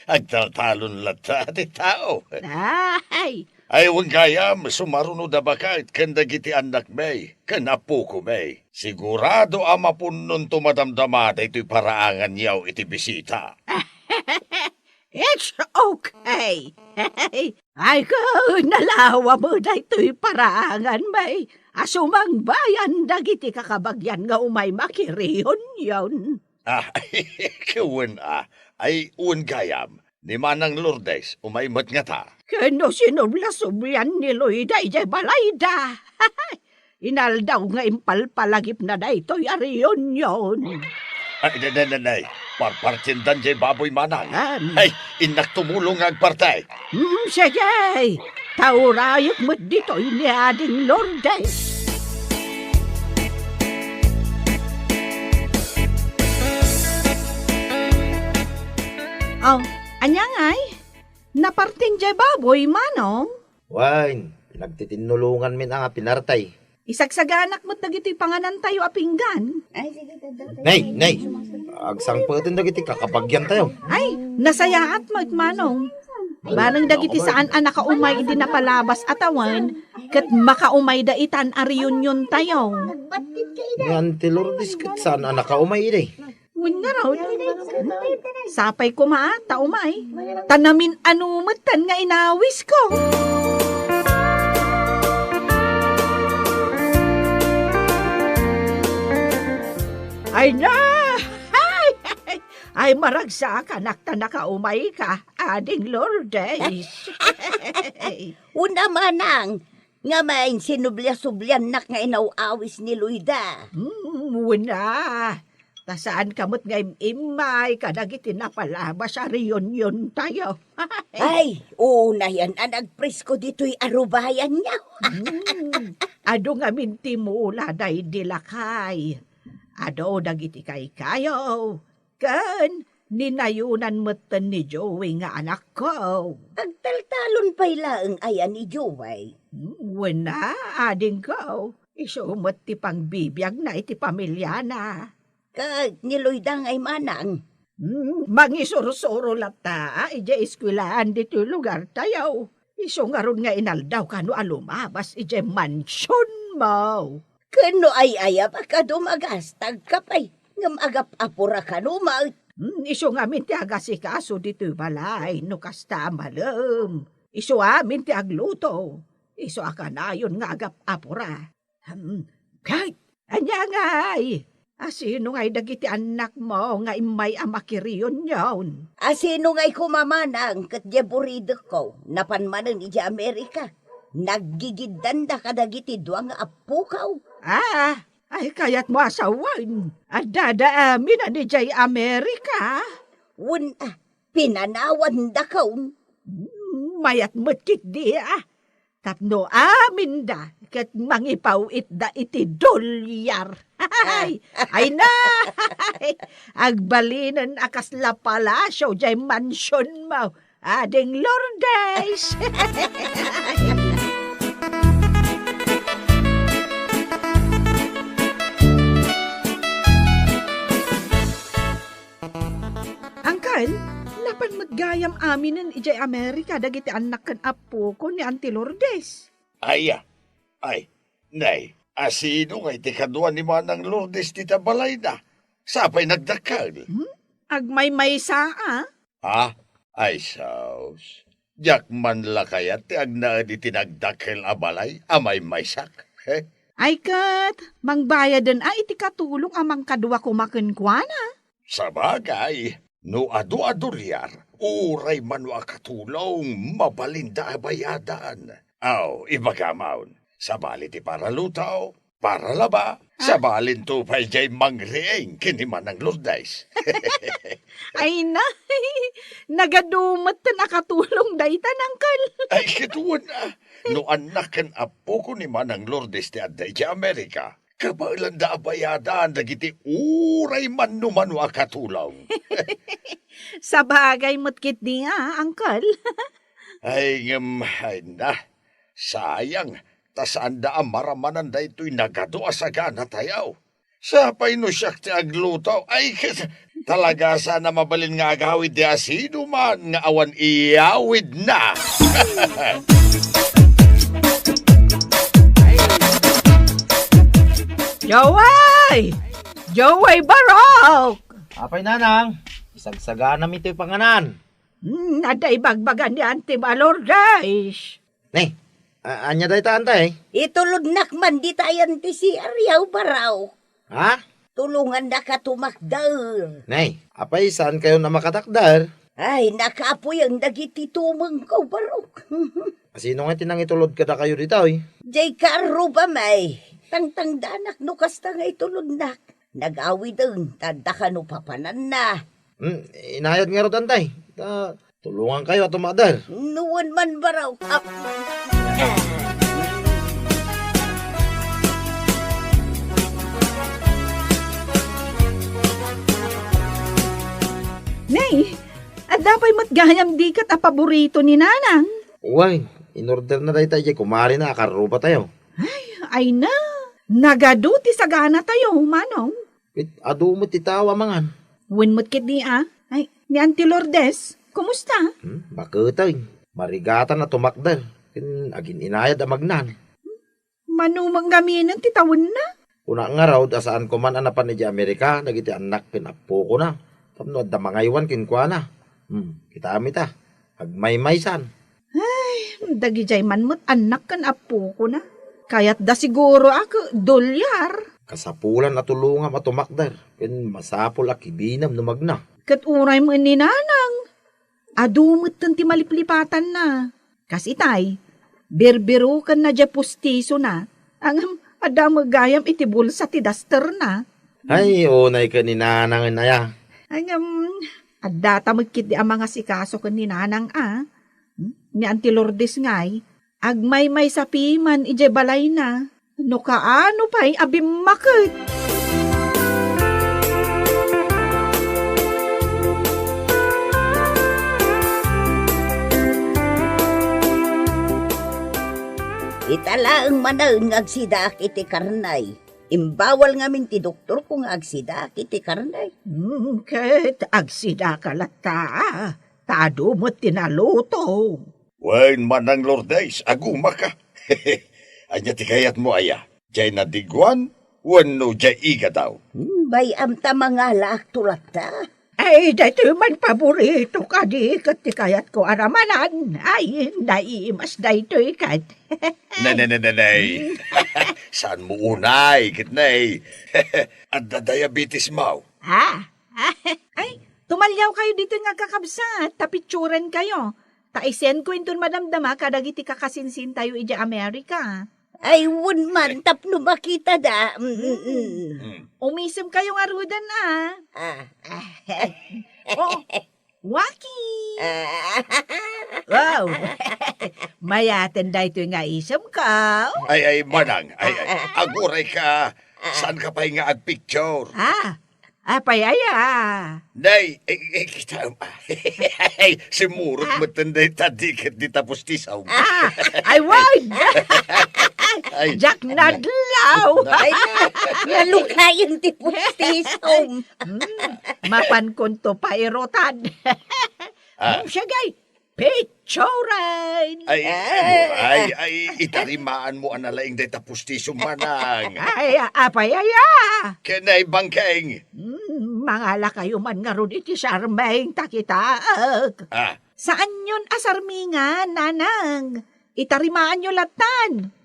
agtaltalon latta ti tao. Ay. Ay, wen gayam, sumaruno da baket ken dagiti annakmi, ken appokomi. Sigurado a mapunnonto madamdama daytoy paraanganyo iti bisita. It's okay. Ay, ket nalawa met daytoy paraanganmi a sumangbayan dagiti kakabagian nga umay makireunion. Ah, wen a. Ay, wen gayam. Ni Manang Lourdes, umay met ngata. Ken no sinubla-sublan ni Loida idiay balayda. Inaldaw nga impalpalagipna daytoy a reunion. Ay, ne, ne, ne, ne. Parpartiendan jay baboy, Manang. Am. Ay, innak tumulong nga agparti. Mm, sige. Ta urayek met ditoy ni Ading Lourdes. Oh, ania ngay? Napartin jay baboy, Manong? Wen, pinagtitinnulonganmin a nga pinarti. Isagsaganak met dagiti panganantayo a pinggan. Nay, nay, agsangpeten dagiti kakabagiantayo. Ay, nasayaat met, Manong. Bareng dagiti saan a nakaumay idi napalabas a tawen, ket makaumayda itan a reuniontayo. Ni Auntie Lourdes ket saan a nakaumay idi. Wen ngarud. Sapay koma ta umay. Ta namin-ano metten nga inawisko. Ay na! Ay, ay, ay, maragsakanak ta nakaumayka, Ading Lourdes. Una, Manang, nga main sinublia-subliannak nga inaw-awis ni Loida. Hmm, wen a. Ta saanka met nga im-immay kadagiti napalabas a reuniontayo. Ay, unayan a nagpresko ditoy a rubayanyo. Hmm, adu ngamin ti mula daydi lakay. Adu dagiti kaykayo. Ken ni Nayonan metten ni Joey nga anakko. Agtaltalon pay laeng aya ni Joey? Hmm, wen a, adingko. Isu met ti pangbibiagna iti pamiliana. Ket ni Loida ngay, Manang? Hmm, mangisursuro latta idiay eskuelaan ditoy lugartayo. Isu ngarud nga inaldaw kano a lumabas idiay mansionmo. Ken no ay-ayam a kadu, magastagka pay, ngem agap-apura kano met. Hmm, isu ngamin ti agasikaso ditoy balay no kasta a malem. Isu amin ti agluto. Isu a kanayon nga agap-apura. Hmm, ket ania ngay? A sino ngay dagiti annakmo nga immay a makireunion? A sino ngay koma, Manang, ket diay buridekko, napan manen idiay Amerika? Naggigiddanda kadagiti dua nga appokaw. Ah, ay kayatmo a sawen, addada amin a idiay Amerika? Wen a, pinanawandakon. Hmm, mayat met ketdi a. Tapno aminda ket mangipaw-itda iti dolyar. Ay, ay na! Agbalinen a kasla palasio diay mansionmo, Ading Lourdes! Angkan, napan met gayam aminen idiay Amerika dagiti annak ken appoko ni Auntie Lourdes. Ay, ay, nay, a sino ngay ti kadua ni Manang Lourdes dita balayna? Sapay nagdakkel. Hmm? Agmaymaysa a? Ha? Ay, sus. Diak man la kayat ti agnaed iti nagdakkel a balay a maymaysak. He? Ay ket, mangbayaden a iti katulong a mangkadua koma kenkuana. Sabagay, no adu a dolyar, uray mano a katulong, mabalinda a bayadan. Aw, ibagam, sabali ti para luto, para laba, sabalinto pay diay mangriing ken ni Manang Lourdes. Ay na, nagadu metten a katulong dayta, Uncle. Ay, ket wen a. No annak ken appoko ni Manang Lourdes ti adda idiay Amerika, kabaelanda a bayadan dagiti uray mano-mano a katulong. Sabagay met ketdi a, Uncle. Ay, ngem, ay na, sayang, ta saanda a maramanan daytoy nagadu a saganatayo. Sapay no siak ti agluto, ay, talaga saan a mabalin nga agawid ti asinoman nga awan iyawidna. Joey! Joey Barok! Apay, Nanang, isagsaganam itoy panganan. Hmm, adda ibagbagan ni Auntie Lourdes. Ne, a-, ania dayta, Ante? Itulodnak man ditayan ti C R yaw, Barok. Ha? Tulongannaka tumakder. Nay, apay saankayon a makatakder? Ay, nakapuyan dagiti tumengko, Barok. Asino nga ti nangitulod kadakayo ditoy? Jay kaarrubam ay. Tangtangdanak no kasta nga itulodnak. Nagawiden, ta adda kano papananna. Hmm, inayad ngarud, antay. Ta, tulongankayo a tumakder. Nuan man, Barok. Ah. Nay, adda pay met gayam diket a paborito ni Nanang? Wen, inorderna dayta idiay kumarena a karrubatayo. Ay, ay na. Nagadu ti saganatayo, Manong. Ket adu met ti tao a mangan. Wen met ketdi a. Ay, ni Auntie Lourdes, kumusta? Hmm, baketeng. Marigatan a tumakder. Ken agin-inayad a magnan. Mano met ngamin ti tawenna? Kunak ngarud a saanko man a napan idiay Amerika dagiti annak ken appokona tapno adda mangaywan kenkuana. Hmm, kitaem ita. Agmaymaysan. Ay, dagidiay man met annak ken appokona. Kayatda siguro a ke-, dolyar. Kasapulan a tulongam a tumakder, ken masapul a kibinem no magna. Ket uray met ni Nanang, adu metten ti maliplipatanna. Kas itay, birbirukenna diay pustisona, ngem adda met gayam iti bulsa ti dasterna. Ay, unay ken ni Nanang aya. Ngem, addata met ketdi a mangasikaso ken ni Nanang a. Hmm? Ni Auntie Lourdes ngay, agmaymaysa piman idiay balayna. No kaano pay a bimmaket. Ita laeng manen nga agsidaak iti karnay. Imbawal ngamin ti doktorko nga agsidaak iti karnay. Hmm, ket agsidaka latta, ta adu met ti naluto. Wen, Manang Lourdes, agumaka. Ania ti kayatmo aya? Diay nadiguan wenno diay igadaw? Hmm, bay-am ta mangalaakto latta. Ay, daytoy man paborito kadi ket ti kayatko a ramanan. Ay, naimas daytoy ket. Ne, ne, ne, ne, ne. Saanmo unay, ket ne. Adda diabetesmo. Ah, ay, tumaliawkayo ditoy nga agkakabsat, ta pitsurenkayo. Ta isendko inton madamdama kadagiti kakasinsintayo idiay Amerika. Ay, wen man, tapno makitada. Mm, mm, mm. Mm. Umisemkayo ngaruden a. Ah. Oh, Waki! Ah. Wow! Mayaten daytoy nga isemko. Ay, ay, Manang, ay, ay, agurayka, saanka pay nga agpicture? Ah, apay aya? Nay, eh, eh, kita, ay, simurot metten dayta diket dita pustisom. Ah, ay, wag! Ay. Diak nadlaw! Ay, nalukayan ti pustisom. Hmm, mapankonto pairutan. Ah. Hmm, sige, picturen! Ay, Ah. Ay, ay, itarimaanmo a nalaing dayta pustisom, Manang. Ay, apay aya? Ken ay, Bangkeng. Hmm, mangalakayo man ngarud iti sarming, ta kitaek. Ah. Saanyon a sarmingan, Nanang. Itarimaanyo lattan.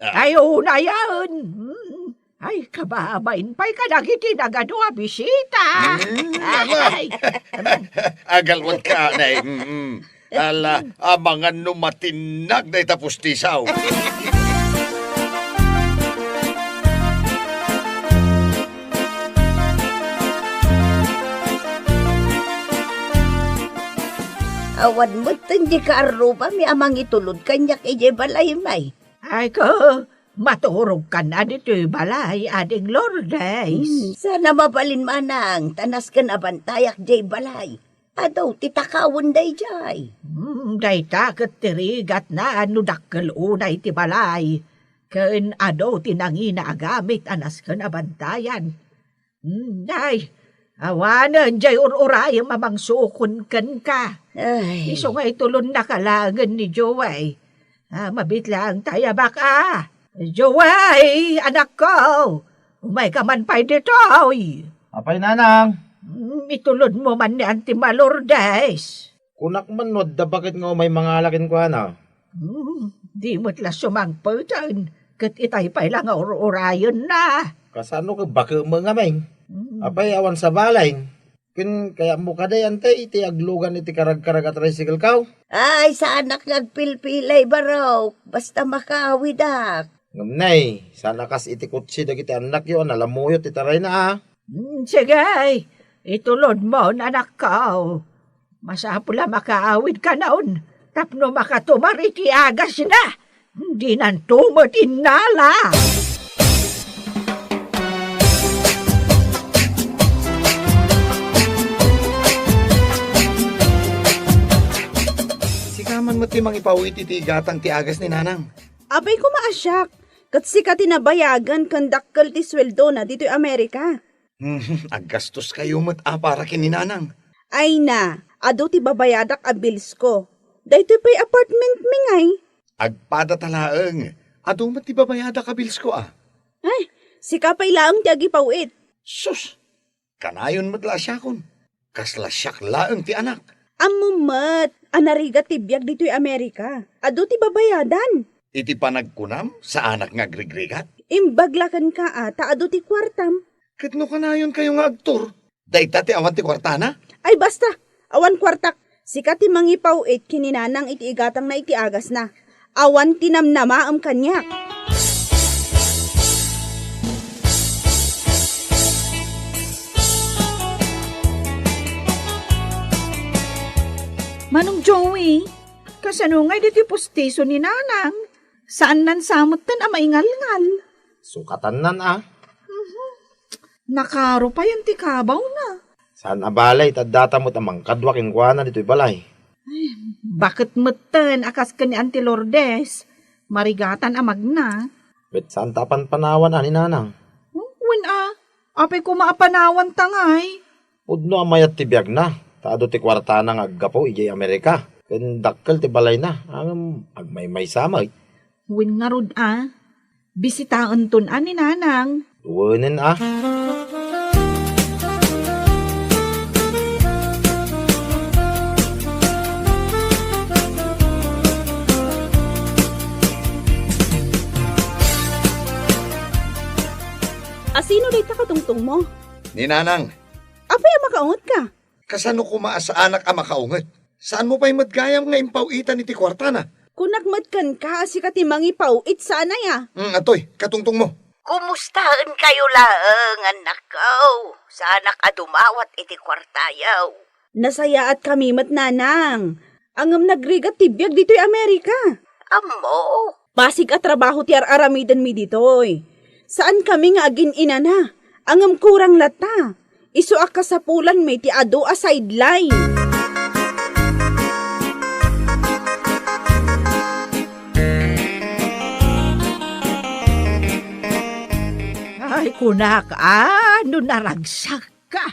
Ah. Ay, unayen. Hmm. Ay, kababain pay kadagiti nagadu a bisita. Hmm, ala. Ay. Agalwatka, nay. Mm-mm. Ala, amangan no matinnag dayta pustisom. Awan metten di kaarrubami a mangitulod kaniak idiay balaymi. Ay ko, maturogkan a ditoy balay, Ading Lourdes. Hmm, saan a mabalin, Manang, ta nasken a bantayak diay balay. Adu ti takawen daydiay. Hmm, dayta ket ti rigatna no dakkel unay ti balay. Ken adu ti nangina a gamit a nasken a bantayan. Hmm, ay, awanen jay ur-urayem a mangsukon kenka. Ay. Isu nga itulonnaka laengen ni Joey. Ah, mabitlaeng ta aya baka. Joey, anakko, umayka man pay ditoy. Apay, Nanang? Hmm, itulodmo man ni Auntie Lourdes. Kunak man no adda baket nga umay mangala kenkuana. Hmm, di met la sumangpeten, ket itay pay la nga ur-urayenna. Kasano ka bakem nga, Meng? Mm. Apay, awan sabali. Ken kayatmo kadi, Ante, iti aglugan iti karagkarag a tricycle-ko? Ay, saanak nga agpilpilay, barok. Basta makaawidak. Ngem, Nay, saan a kas iti kotse dagiti annakyo a nalamuyot ti tarayna, a? Mm, sige, itulodmon, anakko. Masapul a makaawidkanon tapno makatumar iti agasna. Dinanto met innala. Sika man met ti mangipaw-it iti igatang ti agas ni Nanang. Apay koma a siak, ket sika ti nabayagen ken dakkel ti sueldona ditoy Amerika. Hmm, aggastoskayo met a para ken ni Nanang. Ay na, adu ti babayadak a bills-ko. Daytoy pay apartment-mi ngay. Agpadata laeng, adu met ti babayadak a bills-ko, a. Ay, sika pay laeng ti agipaw-it. Sus, kanayon met la a siakon. Kasla siak laeng ti anak. Ammom met a narigat ti biag ditoy Amerika. Adu ti babayadan. Iti panagkunam, saanak nga agrigrigat? Imbag la kenka a ta adu ti kuartam. Ket no kanayonkayo nga agtur, dayta ti awan ti kuartana? Ay, basta! Awan kuartak. Sika ti mangipaw-it ken ni Nanang iti igatangna iti agasna. Awan ti namnamaem kaniak. Manong Joey, kasano ngay ditoy pustiso ni Nanang? Saannan sa metten a maingalngal. Sukatannan, a. Mhm. Nakaro payen ti kabawna. Saan a bale, ta addata met a mangkadua kenkuana ditoy balay. Ay, baket metten a kas ken ni Auntie Lourdes, marigatan a magna. Ket saan ta a panpanawan a ni Nanang? Hmm, wen a, apay koma a panawanta ngay? Pudno a mayat ti biagna, ta adu ti kuartana nga aggapu idiay Amerika, ken dakkel ti balayna, ngem agmaymaysa met. Wen ngarud a, bisitaenton a ni Nanang. Wenen a. Asino dayta katungtongmo? Ni Nanang. Apay a makaungetka? Kasano koma a saanak a makaunget? Saanmo pay met gayam nga impaw-itan iti kuartana? Kunak met kenka a sika ti mangipaw-it, saan aya? Mm, atoy, katungtongmo. Kumustaenkayo laeng, annakko? Saanak a dumawat iti kuartayo. Nasayaatkami met, Nanang. Ngem nagrigat ti biag ditoy Amerika. Ammo. Basig a trabaho ti ar-aramidenmi ditoy. Saankami nga agin-inana, ngem kurang latta. Isu a kasapulanmi ti adu a sideline. Ay, kunak a, no naragsakka.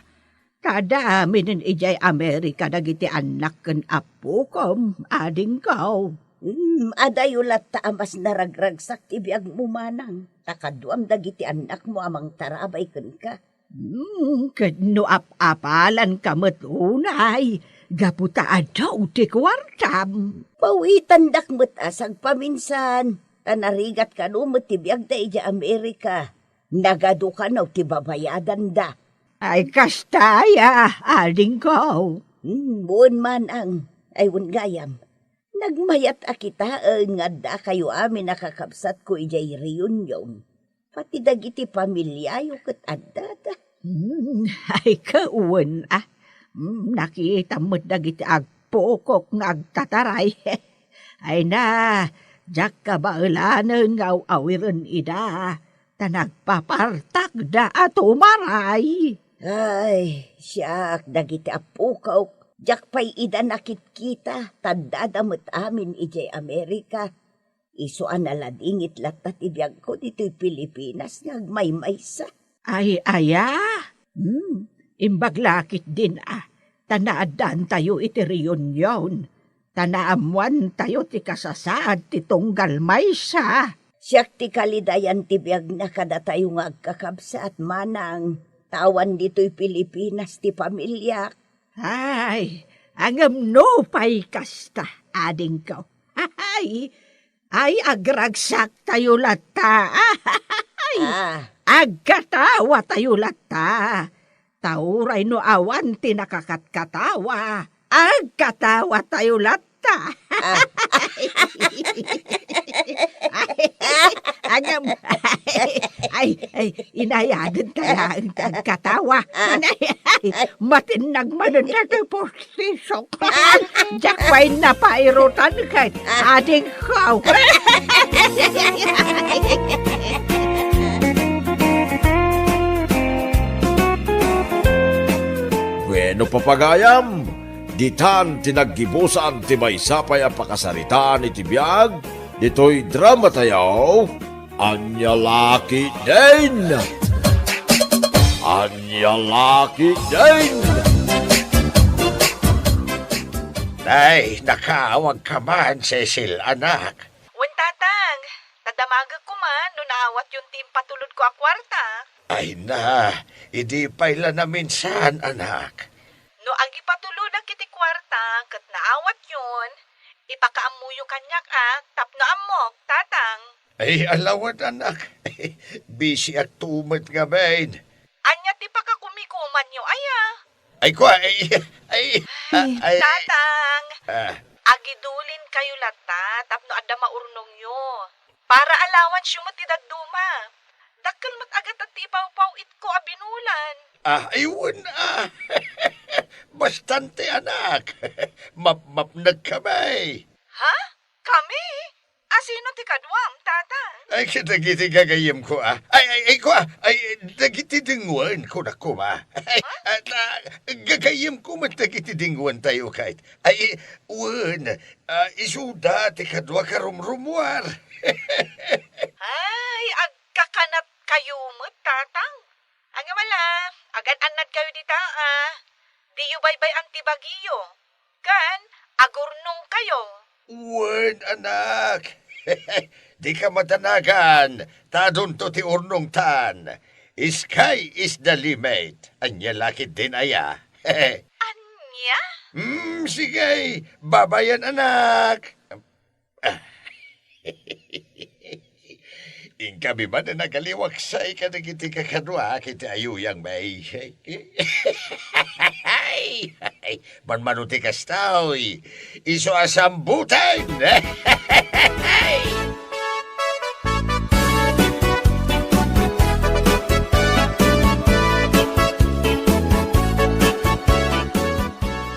Ta adda aminen idiay Amerika dagiti annak ken appokom, adingko. Hmm, adayo latta a mas naragragsak ti biagmo, manang, ta kaduam dagiti annakmo a mangtarabay kenka. Hmm, ket no ap-apalanka met unay, gapu ta adu ti kuartam. Pawitandak met a sagpaminsan, ta narigat kano met ti biagda idiay Amerika. Nagadu kano ti babayadanda. Ay, kasta aya, adingko. Hmm, wen manang. Ay, wen gayam. Nagmayat a kitaen nga addakayo amin a kakabsatko idiay Reunion. Pati dagiti pamiliayo ket addada. Hmm, ay, kawen a. Hmm, nakitam met dagiti agpukok nga agtataray. Ay na, diak kabaelanen nga aw-awiren ida, ta nagpapartakda a tumaray. Ay, siak, dagiti apukok, diak pay ida nakitkita, ta addada met amin idiay Amerika. Isu a naladingit latta ti biagko ditoy Pilipinas nga agmaymaysa. Ay, aya? Hmm, imbag la ketdin a, ta naaddaantayo iti Reunion, ta naammoantayo ti kasasaad ti tunggal maysa. Siak ti kalidayan ti biagna kadatayo nga agkakabsat, manang, ta awan ditoy Pilipinas ti pamiliak. Ay, ngem no pay kasta, adingko. Ay, ay, agragsaktayo latta. Ay! Ah, Agkatawatayo latta. Ta uray no awan ti nakakatkatawa, agkatawatayo latta. Ah. Ay, agam-, ay, ay, inayaden ta laeng ti agkatawa. Ay, ay, matinnag manen datoy postisok. Diak pay napairutan ket adingko. Bueno, papagayam, ditan ti naggibusan ti maysa pay a pakasaritaan iti biag ditoy drama tayo. Ania la ketdin? Ania la ketdin? Nay, nakaawagka man, Cecil, anak. Wen, Tatang, ta damagek koma no naawatyon ti impatulodko a kuarta. Ay na, idi pay la naminsan, anak. No agipatulodak iti kuarta ket naawatyon, ipakaammoyo kaniak a tapno ammok, Tatang. Ay, alawad, anak. Bisiak to met ngamin. Ania ti pakakumikumanyo aya? Ay, kua, ay, ay, Ay, ay, Tatang, ah. Agidulinkayo latta tapno adda maurnongyo. Para allowance-yo met ti dadduma. Dakkel met a gatad ti ipawpaw-itko a binulan. Ah, ay, wen, ah. Bastante, anak. Mapmapnekka, bay. Ha? Kami? A sino ti kaduam, Tatang? Ay, kadagiti gagayyemko, ah. Ay, ay, ay, kua, ay, dagiti dengwen, kunak koma. Ay, ah, ta-, gagayyemko met dagiti dengwentayo, kayat. Ay, wen, ah, isuda ti kadua karumrumuar. Ay, agkakanatkayo met, Tatang. Ania la, agan-annadkayo dita, a. Diyo baybay-an ti bagiyo. Ken agurnongkayo. Wen, anak. Dika madanagan, ta adunto ti urnongtan. Sky is the limit. Ania la ketdin aya? Ania? Hmm, sige, babayan, anak. Inkami manen a nagaliwaksay kadagiti kakaduak iti ayuyang, bay. Manmano ti kasta, oy. Isu a sambutan.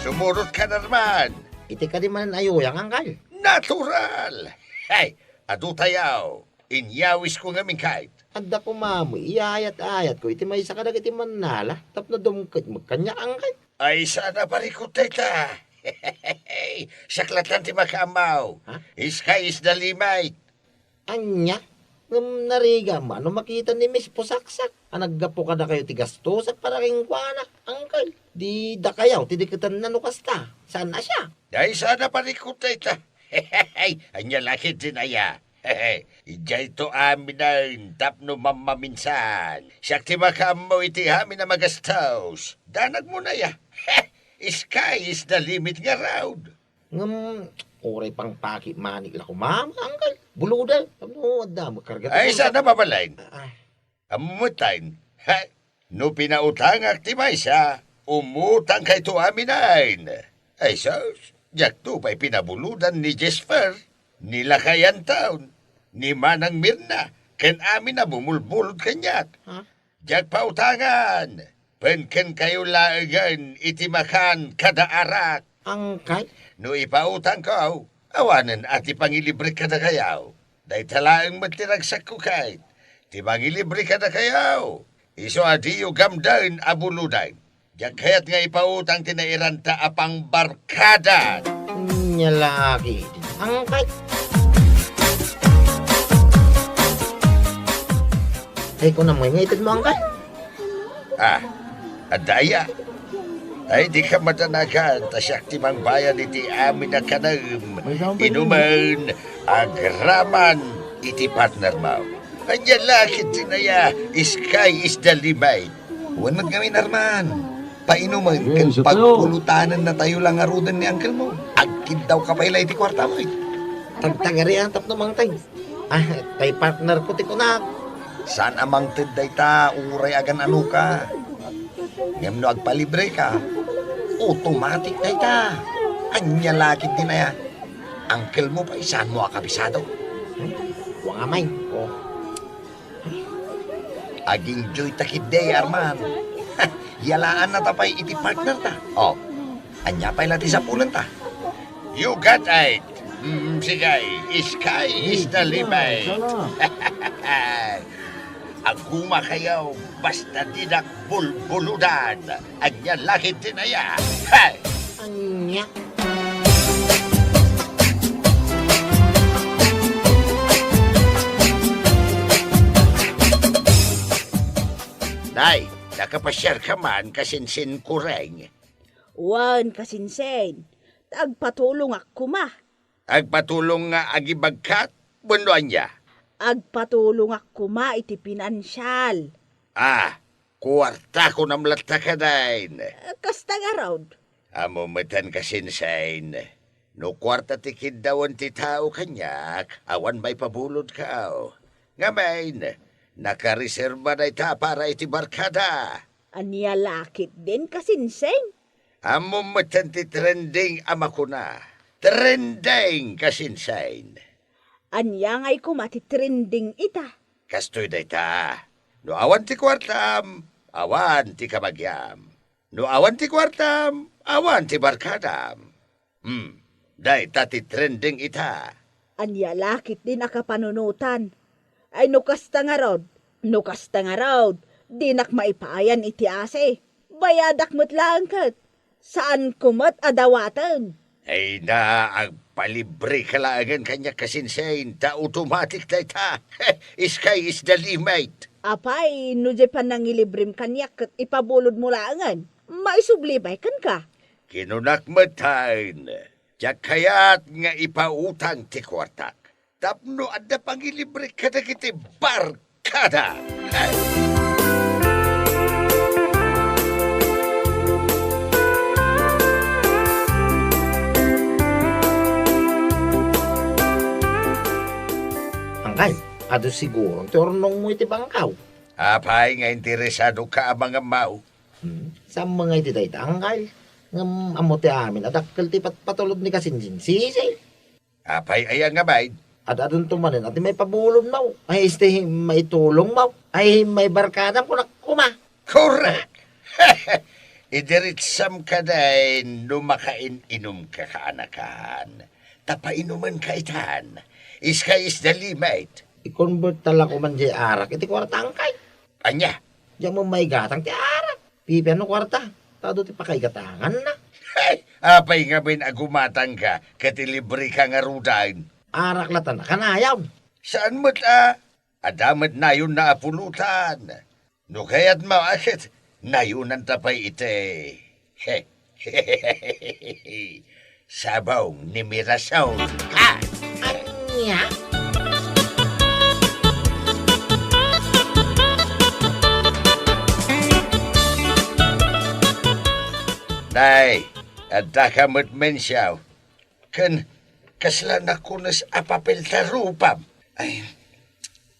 Sumurotka, Norman. Iti kadi manen ayuyang, angkel? Natural! Hay, adu tayo. Inyawisko ngamin, kayat. Adda koma met iyayat-ayatko iti maysa kadagiti mannala tapno dumket met kaniak, angkel. Ay, saan a parikut dayta? Siak latta ti makaammo. Ha? Sky is the limit. Ania? Ngem narigat man no makita ni Miss Pusaksak a naggapu kadakayo ti gastosak para kenkuana, angkel. Di dakayo ti diketenna no kasta. Saan a siak? Ay, saan a parikut dayta? Ania la ketdin aya? Idiayto aminen tapno mammaminsan. Siak ti makaammo iti amin a magastos. Danagmon aya. Sky is the limit ngarud. Ngem, uray pangpakimanik la koma, angkel. Buluda, tapno adda met karga. Ay, saan a babaen? Ah, ah. Ammom metten, ha? No pinautangak ti maysa, umutangkayto aminen. Ay sus, diakto pay pinabuludan ni Jesper, ni Lakay Anton, ni Manang Mirna, ken amin a bumulbulod kaniak. Ha? Diak pautangan, pen kenkayo laengen iti makan kada arak. Angkay? No ipautangko, awanen a ti pangilibrek kadakayo. Dayta laeng met ti ragsakko ket ti mangilibre kadakayo. Isu a diyo gamden a buludan. Diak kayat nga ipautang ti nairanta a pangbarkada. Nia la ketdi, angkay. Ay, kunam nga itedmo, angkay? Ah, adda aya? Ay, dika madanagan, ta siak ti mangbayad iti amin a kanem, inumen, agraman iti partnermo. Ania la ketdin aya, sky is the limit. Wen met ngamin, Arman. Painumen ken pagpulutanennatayo la ngaruden ni angkelmo. Agkiddawka pay la iti kuartamo, eh. Tagtagarian tapno mangtay. Ah, tay partnerko ti kunak. Saan a mangted dayta uray agan-anoka. Ngem no agpalibreka, automatic dayta. Ania la ketdin aya? Uncle mo pay, saanmo a kabisado? Hmm? Wa nga, May. Oh. Ag-enjoy ta ketdi, Arman. Yalaannata pay iti partnerta. Oh, ania pay la ti sapulenta? You got it. Mm, sige, sky is the limit. Agumakayo, basta dinak bulbuludan. Ania la ketdin aya? Hey! Ania? Nay, nakapasiarka man, kasinsin kureng? Wen, kasinsin. Ta agpatulongak koma. Agpatulong nga agibagkat? Wenno ania? Agpatulongak koma iti pinansial. Ah, kuarta kunam latta kadin. Kasta ngarud. Ammom metten, kasinsin. No kuarta ti kiddawen ti tao kaniak, awan maipabulodko. Ngamin, nakareserba dayta para iti barkada. Ania la ketdin, kasinsin? Ammom metten ti trending a makuna. Trending, kasinsin. Ania ngay koma ti trending ita? Kastoy dayta. No awan ti kuartam, awan ti kabagiam. No awan ti kuartam, awan ti barkadam. Hmm, dayta ti trending ita. Ania la ketdin a kapanunotan? Ay, no kasta ngarud, no kasta ngarud, dinak maipaayan iti asi. Bayadak met laeng ket. Saanko met a dawaten. Ay na, agpalibreka laengen kaniak, kasinsin, ta automatic dayta. Sky is the limit. Apay, no diay panangilibrem kaniak ket ipabulodmo laengen, maisubli pay kenka. Kinunak met, Tay, diak kayat nga ipautang ti kuartak tapno adda pangilibrek kadagiti barkada. Angkay, adu siguro ti urnongmo iti bangkaw. Apay nga interesadoka a mangammaw? Hmm, saan met nga iti dayta, angkay? Ngem ammo ti amin a dakkel ti patpatulod ni kasinsin Sisi. Apay aya nga bain? Ad-adunto manen a ti maipabulodmo, ay isti maitulongmo, ay maibarkadam kunak koma. Korek! Idiritsam kadin no makain-inumka kaanakan. Ta painumenka itan. Sky is the limit. I-convert ta la koman diay arak iti kuarta, angkay. Ania? Diak met maigatang ti arak. Pipiano kuarta? Ta adu ti pakaigatanganna. Hey! Apay ngamin a gumatangka ket ilibreka ngaruden? Arak latta a kanayon. Saan met a? Adda met nayonna a pulutan. No kayatmo a ket nayonanta pay iti sabong ni Mirasol. Ah! Ania? Nay, addaka met mensaw. Ken kasla nakunes a papel ta rupam. Ay,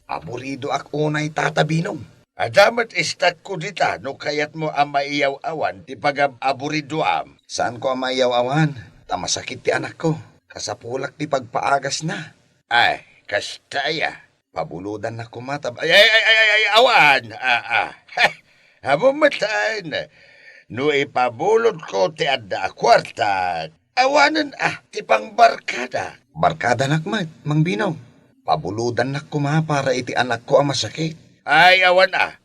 aburidoak unay, Tata Binong. Adda met istakko dita no kayatmo a maiyaw-awan ti pagab-aburidoam. Saanko a maiyaw-awan, ta masakit ti anakko. Kasapulak ti pagpaagasna. Ay, kasta aya. Pabulodannak koma ta, ay, ay, ay, ay, ay, awan. Ah, ah. Heh, ammom met, Tay, no ipabulodko ti adda a kuarta, awanen a ti pangbarkada. Barkadanak met, Mang Binong. Pabulodannak koma para iti anakko a masakit. Ay, awan a.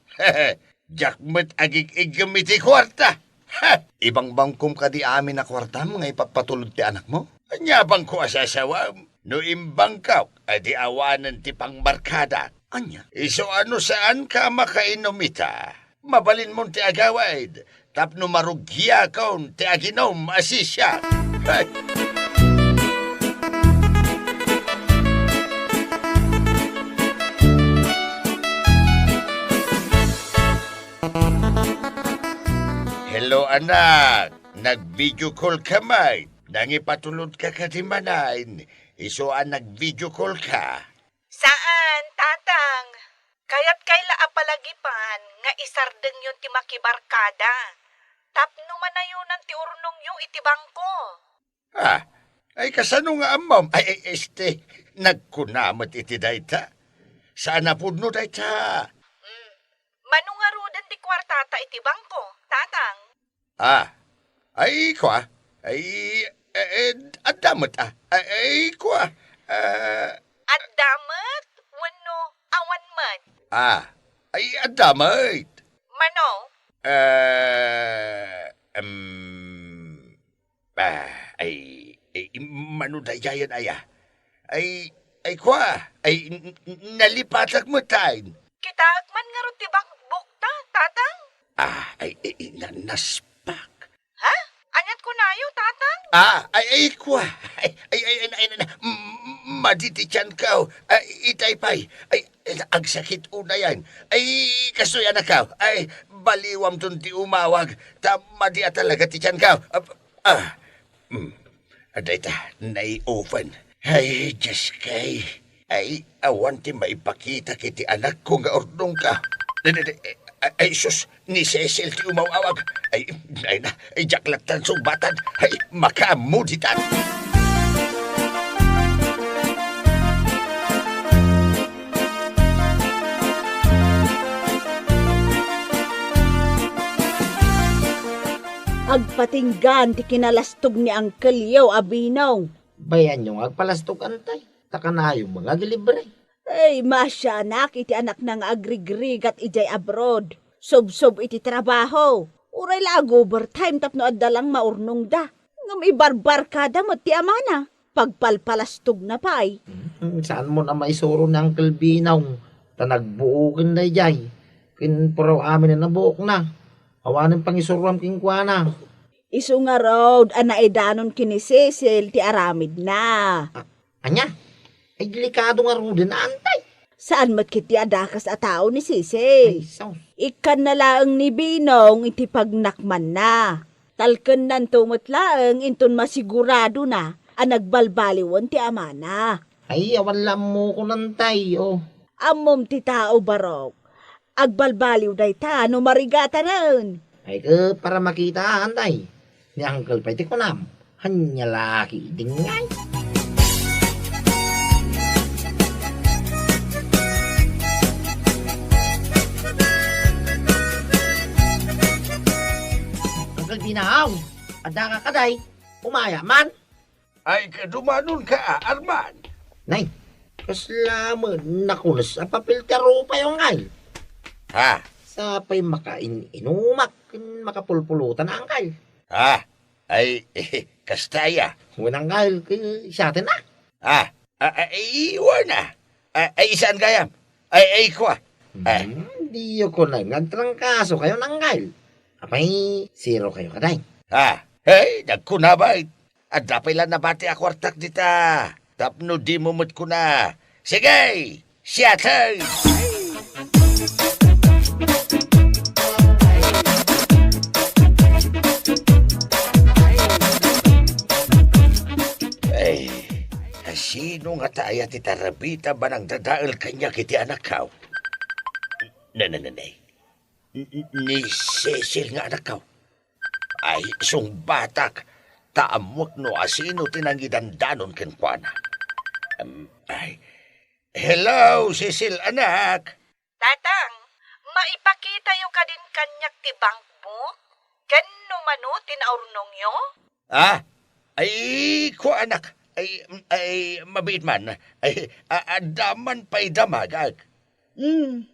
Diak met agig-iggem iti kuarta. Ha! Ibangbangkom kadi amin a kuartam nga ipapatulod ti anakmo? Ania bangko a sasawam? No imbangkok, adi awanen ti pangbarkadak. Ania? Isu a no saanka a makainom ita, mabalinmon ti agawid tapno marugiakon ti aginom a sisiak. Hey! Hello, anak. Nag-video call ka met. Nangipatulodka kadi manen? Isu a nag-video call ka. Saan, Tatang. Kayatkay la a palagipan nga isardengyon ti makibarkada tapno manayonan ti urnongyo iti bangko. Ah, ay kasano nga ammom? Ay, ay, este, nagkuna met iti dayta. Saan a pudno dayta? Mm. Mano ngaruden ti kuartata iti bangko, Tatang? Ah, ay, kua. Ay, eh, eh, adda met, ah. Ay, ay, kua. Ah, Adda met wenno awan met? Ah, ay, adda met. Mano? Eh, em, ah, ay, ay, mano daydiayen aya? Ay, ay, kua. Ay, n-, n-, nalipatak met, ay. Kitaek man ngarud ti bakbukta, Tatang? Ah, ay, ay, ay, na-, naspak. Ha? Aniat kunayo, Tatang? Ah, ay, ay, kua. Ay, ay, ay, ay, ay, ay, m-, m-, madi ti tianko. Ay, itay pay. Ay, ay, agsakit unayan. Ay, kastoy, anakko. Ay, baliwamton ti umawag. Ta madi a talaga ti tianko. Ah, ah. Mm. Adda ita, nai-open. Ay, Diyos kay. Ay, awan ti maipakitak iti anakko nga urnongka. Di, di, di, ay, ay, sus, ni Cecil ti umaw-awag. Ay, ay na, ay, diak lattan sungbatan. Ay, makaammo ditan. Agpatinggan ti kinalastog ni Uncle Yo a Binong. Bayanyo nga agpalastog, Antay. Ta kanayon nga agilibre. Ay, maasianak iti anakna nga agrigrigat idiay abroad. Subsob iti trabaho. Uray la ag-overtime tapno adda lang maurnongda. Ngem ibarbarkada met ti amana. Pagpalpalastogna pay. Hmm, saanmo a maisuro ni Uncle Binong? Ta nagbuoken daydiay. Ken puraw amin a nabuokna. Awanen pangisuroam kenkuana. Isu ngarud a naidanon ken ni Cecil ti aramidna. A-, ania? Ay, delikado ngaruden, Antay. Saan met ketdi a dakes a tao ni Cecil. Ay, sus. Ikkanna laeng ni Binong iti pagnakmanna. Talkennanto met laeng inton masiguradona a nagbalbaliwen ti amana. Ay, awan la ammokon, Antay, o. Ammom ti tao, Barok. Agbalbaliw dayta no marigatanen. Ay, ket para makita, Antay. Ni Uncle pay ti kunam. Ania la ketdin ngay? Uncle Binong, adda ka kadi? Umay man? Ay, kadumanonka, Arman. Nay, kasla met nakunes a papel ti arupayo, Uncle. Ha? Sa pay makain-inumak ken makapulpulutan, Uncle. Ha? Ay, kasta aya. Wen, Uncle, ket siaten a. Ha? A, a, iwan a. A, ay, saan gayam? Ay, ay, kua. Ay. Hmm, diyo kunay nga agtrangkasokayo, Uncle. Apay, zero kayo kadi? Ha? Hey, nagkuna bay. Adda pay la nabati a kuartak dita. Tapno dimo met kuna. Sige! Siatay! Ay, asino ngata aya ti tarabita a nangdadael kaniak iti anakko? Nanananay. N-, n-, ni Cecil nga anakko. Ay, sungbatak, ta ammoak no asino ti nangidandanon kenkuana. Em, ay, hello, Cecil, anak. Tatang, maipakitayo kadin kaniak ti bankbook? Ken no mano ti naurnongyo? Ah, ay, kuanak. Ay, ay, mabiit man. Ay, a-, adda man pay damagak. Hmm.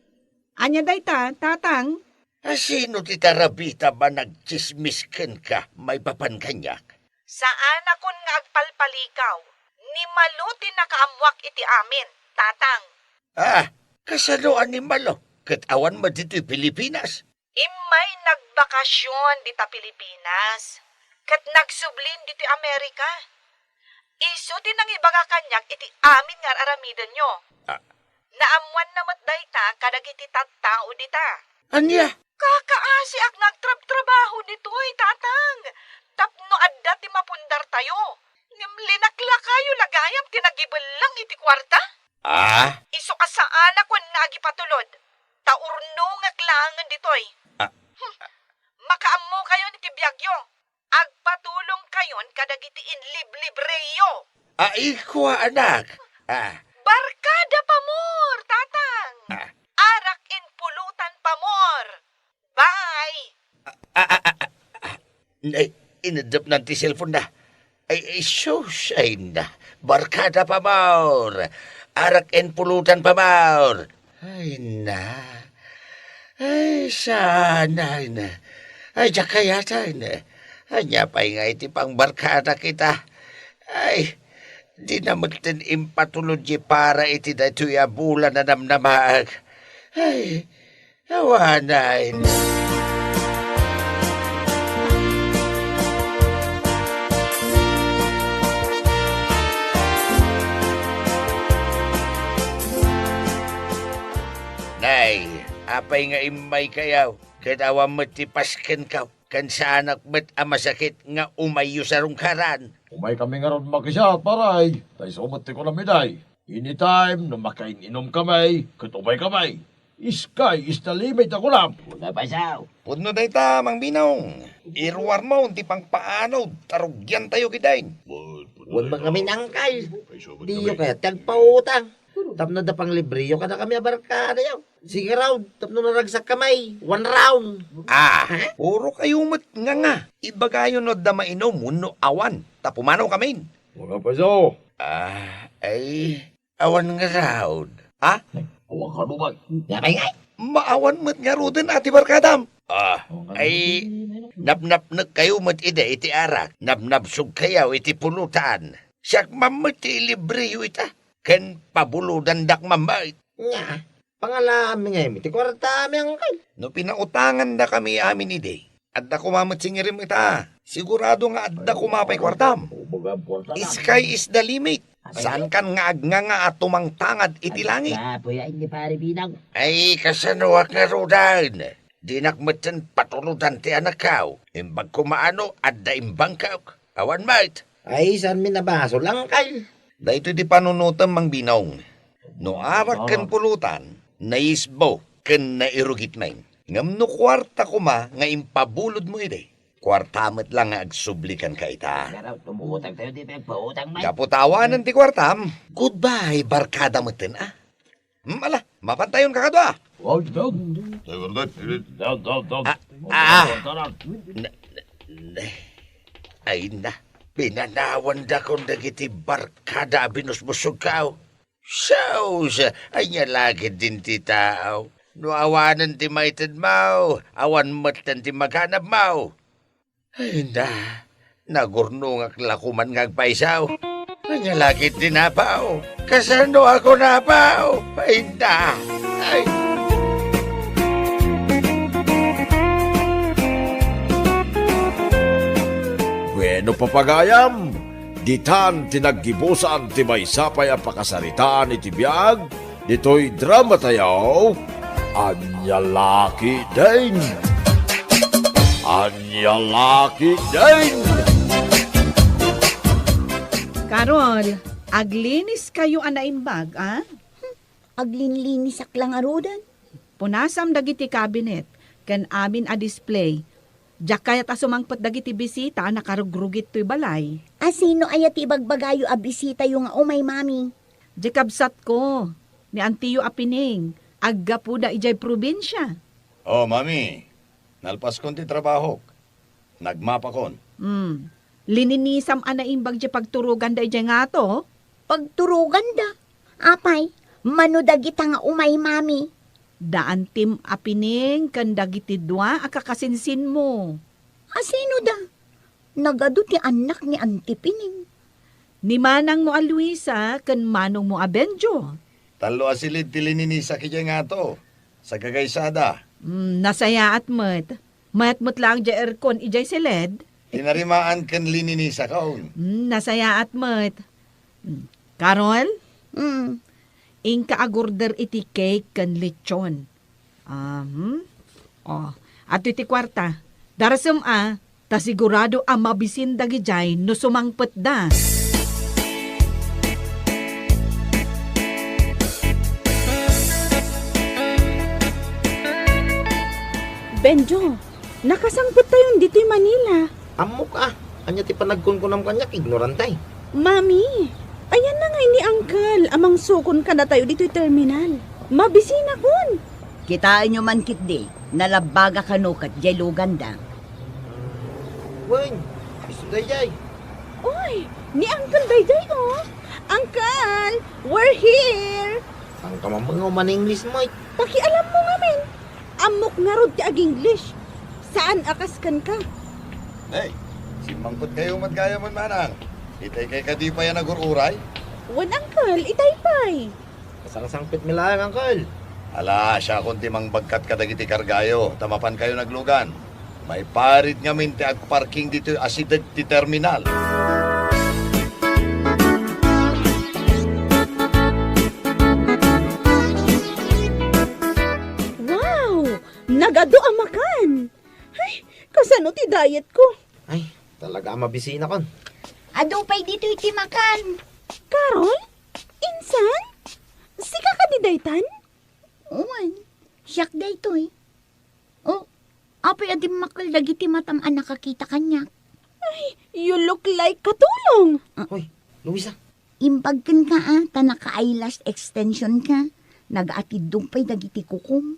Ania dayta, Tatang? Asino ti tarabita a nagtsismis kenka maipapan kaniak? Saanakon nga agpalpalikaw. Ni Malo ti nakaammoak iti amin, Tatang. Ah, kasano a ni Malo? Ket awan met ditoy Pilipinas? Immay nagbakasion dita Pilipinas, ket nagsublin ditoy Amerika. Isu ti nangibaga kaniak iti amin nga ar-aramidenyo. Ah. Naammoanna met dayta kadagiti tattao dita. Ania? Kakaasiak nga agtrabtrabaho ditoy, Tatang, tapno adda ti mapundartayo. Ngem linaklakayo la gayam ti nagibellang iti kuarta? Ah? Isu a saanakon nga agipatulod. ti inliblibreyo. Ay, kua, anak. Ah. Barkada pamor, Tatang. Ah. Arak in pulutan pamor. Bye. Ah, ah, ah, ah, ah. Ay, inedepnan ti cellphone na. Ay, ay, sus, ay na. Barkada pamor. Arak in pulutan pamor. Ay na. Ay, sana, ay na. Ay, diak kayatan. Ania pay nga iti pangbarkada kita. Ay, di na metten impatulod di para iti daytoy a bulan a namnamaag. Ay, awanen. Nay, apay nga immaykayo? Ket awan met ti paskenkaw, ken saanak met a masakit nga umayyo sarungkaran. Umaykami ngarud makisaat, pare. Ta isu met ti kunam idiay. Anytime no makain-inumkami, ket umaykami. Sky is the limit a kunam. Una pa siya. Pudno dayta, Mang Binong. Iruarmo ti pangpaanod ta rugiantayo ketdin. Wen met ngamin, angkal. Diyo kayat ti agpautang? Tapno adda panglibriyo kadakami a barkadayo. Sige raw, tapno naragsakkamay. One round. Ah, puro kayo met nga nga. Ibagayo no adda mainom wenno awan. Ta pumanawkamin. Wala pa siya. Ah, ay, awan nga raw. Ha? Awan ka naman. Yabay nga. Maawan met ngaruden a ti barkadam. Ah, ay, napnapnekkayo met idi iti arak. Napnapsugkayo iti pulutan. Siak man met ti ilibriyo ita. Ken pabulodandak man met. Nya, pangalaami ngay mi ti kuartami, angkal. No pinautangandakami amin idi, adda koma met singirim ita. Sigurado nga adda koma pay kuartam. Sky is the limit. Saankan nga agnganga a tumangtangad iti langit. Apo ya ni Pare Binang. Ay, kasanoak ngaruden? Dinak metten patulodan ti anakkaw. Imbag koma no adda imbangkak. Awan met. Ay, saan mi nabasol, angkal? Daytoy ti panunotem, Mang Binong. No arak ken pulutan, naisbo ken nairugit men. Ngem no kuarta koma nga impabulodmo idi, kuarta met la nga agsubli kenka ita. Pero tumuutang tayo, di tayo pautang, man. Gapu ta awanen ti kuartam. Goodbye, barkada metten, ah. Hmm, ala, mapantayon kakadua. Wow, down. Down, down, down, down. Ah, ah. Na, na, na, ay na, pinanawandakon dagiti barkada a binusbusogkaw. Sus, ania la ketdin ti tao? No awanen ti maitedmo, awan metten ti maganabmo. Ay na, nagurnongak la koman nga agpayso. Ania la ketdin, apo? Kasanoak, apo? Ay na, ay. Bueno, papagayam, ditan ti naggibusan ti maysa pay a pakasaritaan iti biag ditoy dramatayo, Ania la ketdin? Ania la ketdin? Carol, agliniskayo a naimbag, a? Aglinlinisak la ngaruden. Punasam dagiti kabinet ken amin a display. Diak kayat a sumangpet dagiti bisita a nakarugrugit toy balay. A sino aya ti ibagbagayo a bisitayo nga umay, Mami? Di kabsatko, ni antiyo a pining, aggapuda idiay probinsia. Oh, Mami, nalpaskon ti trabahok. Nagmapakon. Hmm. Lininisam a naimbag diay pagturoganda idiay ngato? Pagturoganda? Apay, mano dagita nga umay, Mami? Da antim a pining ken dagiti dua a kakasinsinmo. A sino da? Nagadu ti annak ni Anti Pining. Ni manangmo a Luisa ken manongmo a Benjo. Tallo a silid ti lininisak idiay ngato. Sagagaysada. Mm, nasayaat met. Mayat met laeng diay aircon idiay silid. Tinarimaan ken lininisakon. Mm, nasayaat met. Mm. Carol? Mm. Inka agorder iti cake ken lechon. Ah, hmm? Oh, adtoy ti kuarta. Darasem a, ta sigurado a mabisin dagidiay no sumangpetda. Benjo, nakasangpettayon ditoy Manila. Ammok a. Ania ti panagkunkunam kaniak, ignorante? Mami, ayanna ngay ni Uncle a mangsukon kadatayo ditoy terminal. Mabisinakon. Kitaenyo man ketdi, nalabbaga kano ket diay luganda. Wen, isu daydiay. Oy, ni Uncle daydiay, oh. Uncle, we're here. Saan ka mamanga man-English, Mike? Pakialam mo ngamin. Ammok ngarud ti ag-English. Saan a kas kenka? Nay, simmangpet kayo met gayam, manang. Itay kay kadi pay a nagur-uray? Wen, Uncle, itay pay. Kasangsangpet mi laeng, Uncle. Ala, siakon ti mangbagkat kadagiti kargayo, ta mapan kayo naglugan. Maiparit ngamin ti agparking ditoy asideg ti terminal. Wow! Nagadu a makan! Ay, kasano ti diet ko? Ay, talaga a mabisinakon. Adu pay ditoy ti makan. Carol? Insan? Sika kadi daytan? Wen, siak daytoy. Oh, apay a dimmakkel dagiti matam a nakakita kaniak? Ay, you look like Katulong. Ah. Hoy, Luisa. Imbag kenka a, ta naka-eyelash extension ka. Nagaatiddog pay dagiti kukom.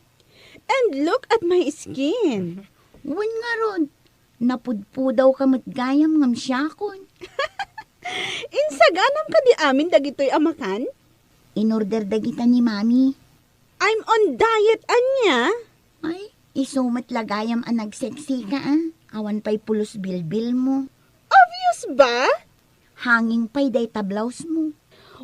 And look at my skin. Wen ngarud, napudpudaw ka met gayam ngem siakon. Insaganam kadi amin dagitoy a makan? In-order dagita ni Mami. I'm on diet, ania? Ay, isu met la gayam a nagseksi ka, ah. Awan pay pulos bilbil mo. Obvious ba? Hanging pay dayta blouse mo.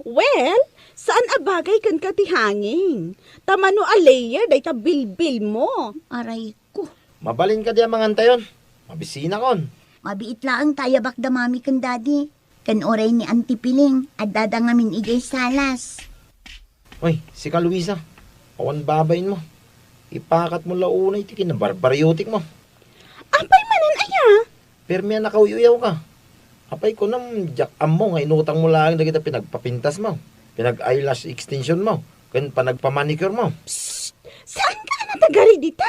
Well, saan a bagay kenka ti hanging. Ta mano a layer dayta bilbil mo. Aray ko. Mabalin kadi a mangantayon. Mabisinakon. Mabiit laeng ta ayabak da Mami ken Daddy. Ken uray ni Auntie Piling, addada ngamin idiay salas. Oy, sika, Luisa, awan babain mo. Ipakat mo la unay ti kinabarbariotik mo. Apay manen aya? Permi a nakauy-uyaw ka. Apay kunam, diak ammo nga inutang mo laeng dagita pinagpapintas mo, pinag-eyelash extension mo, ken panagpamanicure mo. Psst! Saan ka a natagari dita?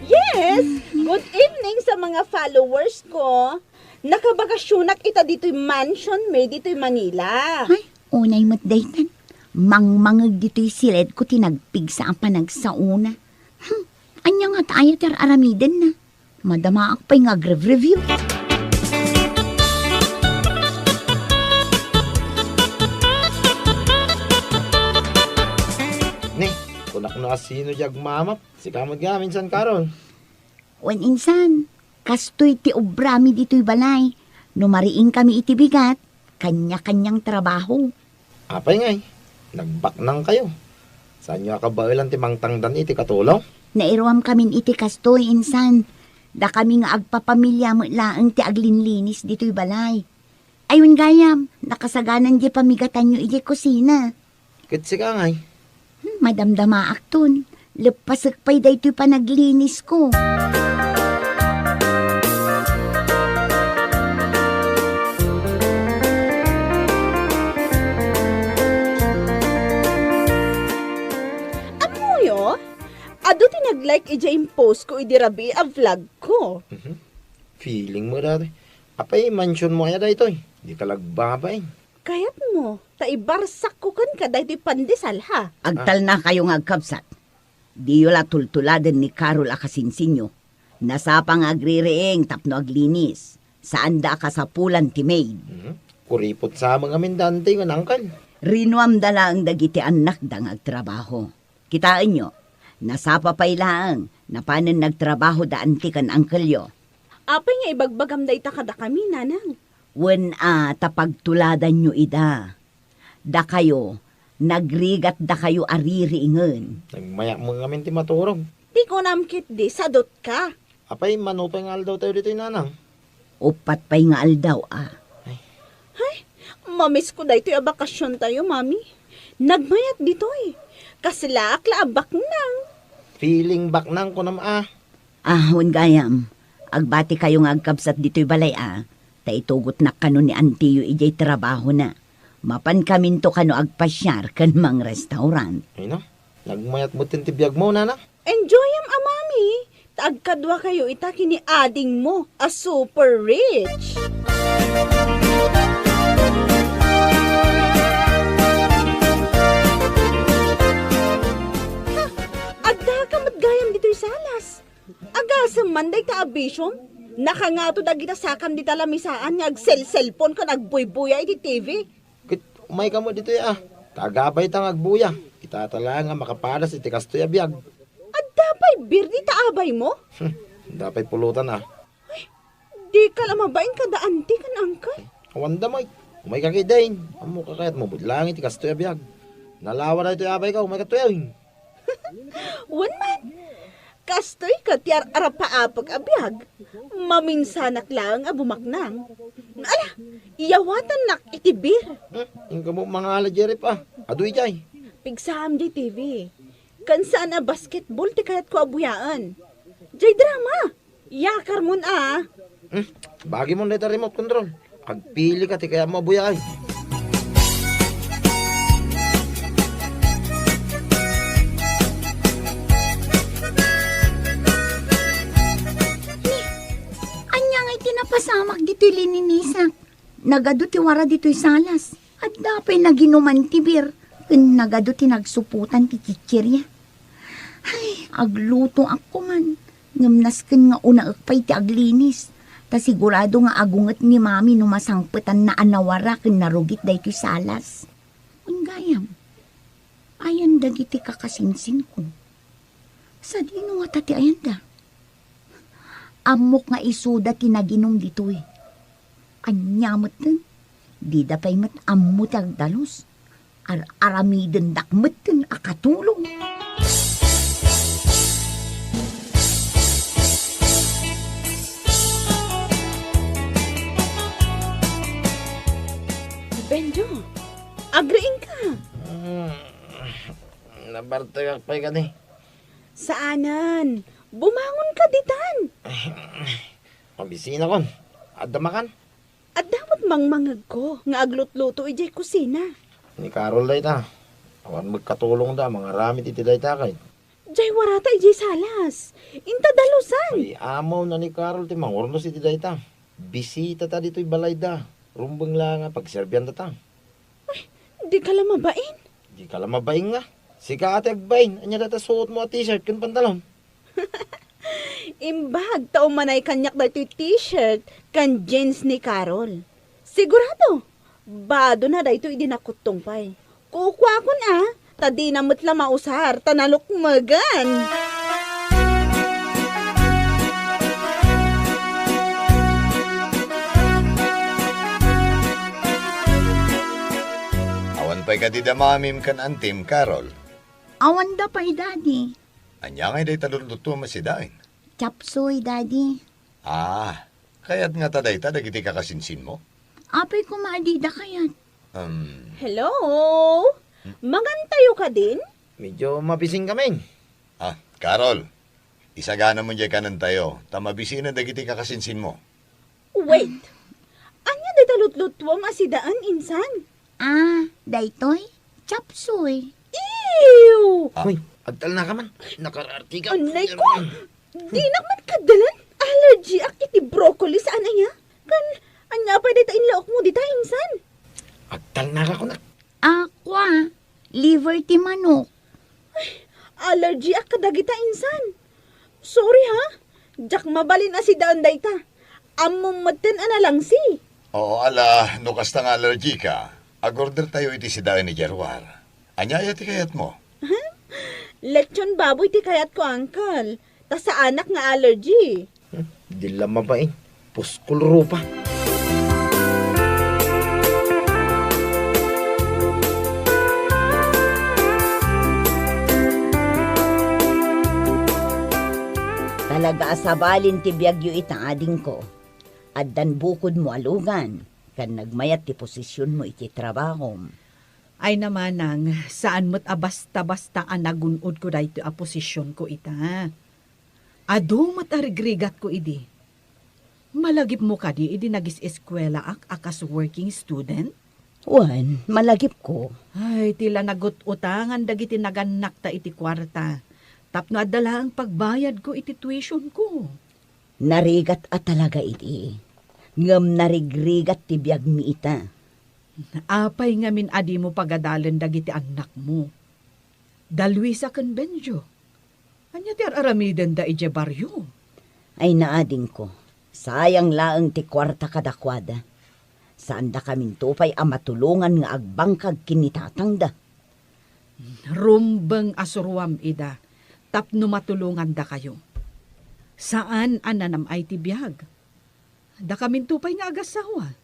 Yes! Good evening sa mga followers ko. Nakabakasyonak ita ditoy mansion mi ditoy Manila. Ay, unay met daytan. Mangmangeg ditoy siledko ti nagpigsa a panagsaona. Hmm, ania ngata aya ti ar-aramidenna? Madamaak pay nga agrev-review. Ne, kunak no asino di agmamap. Sika met ngamin, San Carol. Wen insan, kastoy ti obrami ditoy balay. No mariingkami iti bigat, kanya-kanyang trabaho. Apay ngay, nagbaknang kayo. Saanyo a kabaelan ti mangtangdan iti katulong? Nairuam kamin iti kastoy, insan. Dakami nga agpapamilia met laeng ti aglinlinis ditoy balay. Ay, wen gayam, nakasaganan di pamigatanyo idiay kusina. Ket sika ngay? Hmm, madamdamaakton. Leppasek pay daytoy panaglinisko. Ammoyo, adu ti nag-like idiay impostko idi rabii a vlogko. Mhm. Feeling mo dati. Apay, mansion mo aya daytoy? Di ka lagbabain. Kayatmo, ta ibarsakko kenka daytoy pandesal, ha? Agtalnakayo nga agkabsat. Diyo la tultuladen ni Carol a kasinsinyo. Nasapa nga agririing tapno aglinis. Saanda a kasapulan ti maid. Mhm. Kuripot sa amin dante nga nangkal. Rinuamda laeng dagiti annakda nga agtrabaho. Kitaenyo, nasapa pay laeng, napanen nagtrabaho da anti ken angkelyo. Apay nga ibagbagam dayta kadakami, nanang? Wen a, ta pagtuladanyo ida. Dakayo, nagrigat dakayo a ririingen. Nagmayak mo ngamin ti maturog. Ti kunam ketdi, sadot ka. Apay, mano pay nga aldaw tayo ditoy, nanang? Uppat pay nga aldaw, a. Ay. Hay, mamisko daytoy a bakasyon tayo, Mami. Nagmayat ditoy. Kaslaak la a baknang. Feeling baknang, kunam, a. Ah, wen gayam, agbati kayo nga agkabsat ditoy balay, a. Ta itugotnak kano ni antiyo idiay trabahona. Mapan kaminto kano agpasiar ken mangrestaurant. Ay na, Nagmayat metten ti biagmo, nana? Enjoyem a, Mami, ta agkaduakayo ita ken ni adingmo a super rich. Ha, addaka met gayam ditoy salas. Agasem man dayta a bisiom. Nakangato dagita sakam dita lamisaan nga agselselpon ken agbuybuya iti T V. Ket umayka met ditoy a. Ta agabay ta nga agbuya. Ita ta laeng a makapadas iti kastoy a biag. Adda pay beer dita abaymo? Adda pay pulutan a. Dika la mabain kada anti ken uncle. Awanda met. Umayka ketdin. Ammok a kayatmo met laeng iti kastoy a biag. Nalawa daytoy abayko, umayka ketdin. Wen man. Kastoy ket ti ar-arapaapek a biag. Maminsanak laeng a bumaknang. Ala, iyawatannak iti beer. Hmm, inka met mangala, Jerry, a. Adu idiay. Pigsaam diay T V. Ken saan a basketball ti kayatko a buyaen. Diay drama. Yakarmon a. Hmm? Bagimon dayta remote control. Agpilika ti kayatmo a buyaen. Ni, ania ngay ti napasamak ditoy lininisak? Nagadu ti wara ditoy salas. Adda pay naginuman ti beer, ken nagadu ti nagsuputan ti chichirya. Ay, aglutoak koman, ngem nasken nga unaek pay ti aglinis, ta sigurado nga agunget ni Mami no masangpetanna a nawara ken narugit daytoy salas. Wen gayam, ayan dagiti kakasinsinko. Sadino ngata ti ayanda? Ammok nga isuda ti naginum ditoy. Ania metten, dida pay met ammo ti agdalus. Ar-aramidendak metten a katulong. Benjo, agriingka? Hmm, nabartekak pay kadi. Saanen, bumangonka ditan. Mabisinakon. Adda makan? Adda met mangmangegko nga aglutluto idiay kusina. Ni Carol dayta. Awan met katulongda a mangaramid iti dayta ket. Diay warata idiay salas. Inta dalusan. Ay, amawna ni Carol ti mangurnos iti dayta. Bisitata ditoy balayda. Rumbeng la nga pagserbiandata. Ay, dika la mabain. Dika la mabain nga. Sika ti agbain. Ania dayta suotmo a t-shirt ken pantalon? Imbag ta umanay kaniak daytoy t-shirt ken jeans ni Carol. Sigurado, badona daytoy idi nakuttong pay. Kukuakon a, ta dina met la mausar ta nalukmegen. Awan pay kadi da mamim ken antim, Carol? Awanda pay, Daddy. Ania ngay dayta lutlutuam a sidaen? Chop suey, Daddy. Ah, kayat ngata dayta dagiti kakasinsinmo? Apay koma a dida kayat? Um. Hello? Hmm? Mangantayo kadin? Medyo mabisinkami. Ah, Carol, isaganamon diay kanentayo, ta mabisinen dagiti kakasinsinmo. Wait! Ania dayta lutlutuam a sidaen, insan? Ah, daytoy? Chop suey. Ew! Ah. Uy, agtalnaka man. Nakarartiga. Anay ko! Dinak man kaddalan. Allergyak iti broccoli saan aya. Kan, ania pay dayta inlaokmo dita, insan? Agtalnaka kunak. Aqua, liver ti manok. Ay, allergyak kadagita, insan. Sorry, ha? Diak mabalin a sidaen dayta. Ammom metten a nalangsi. Oo, ala, no kasta nga allergika, agordertayo iti sidaen idiay ruar. Ania aya ti kayatmo? Lechon baboy ti kayatko, uncle. Ta saanak nga allergy. Hmm, di la mabain. Puskol rupa. Talaga a sabalin ti biagyo ita, adingko. Addan bukodmo a lugan, ken nagmayat ti posisionmo iti trabahom. Ay, namanang, saan met a basta-basta a nagun-odko daytoy a posisionko ita. Adu met a rigrigatko idi. Malagipmo kadi idi nagis-eskuelaak a kas working student? Wen, malagipko. Ay, ti la nagut-utangan dagiti nagannakta iti kuarta, tapno adda laeng pagbayadko iti tuitionko. Narigat a talaga idi, ngem narigrigat ti biagmi ita. Apay ngamin a dimo pagadalen dagiti annakmo? Da Luisa ken Benjo, ania ti ar-aramidenda idiay barrio? Ay, naadingko, sayang laeng ti kuarta kadakuada. Saandakaminto pay a matulongan nga agbangkag ken ni tatangda. Rumbeng a suruam ida tapno matulongandakayo. Saan a nanam-ay ti biag. Dakaminto pay nga agassawa,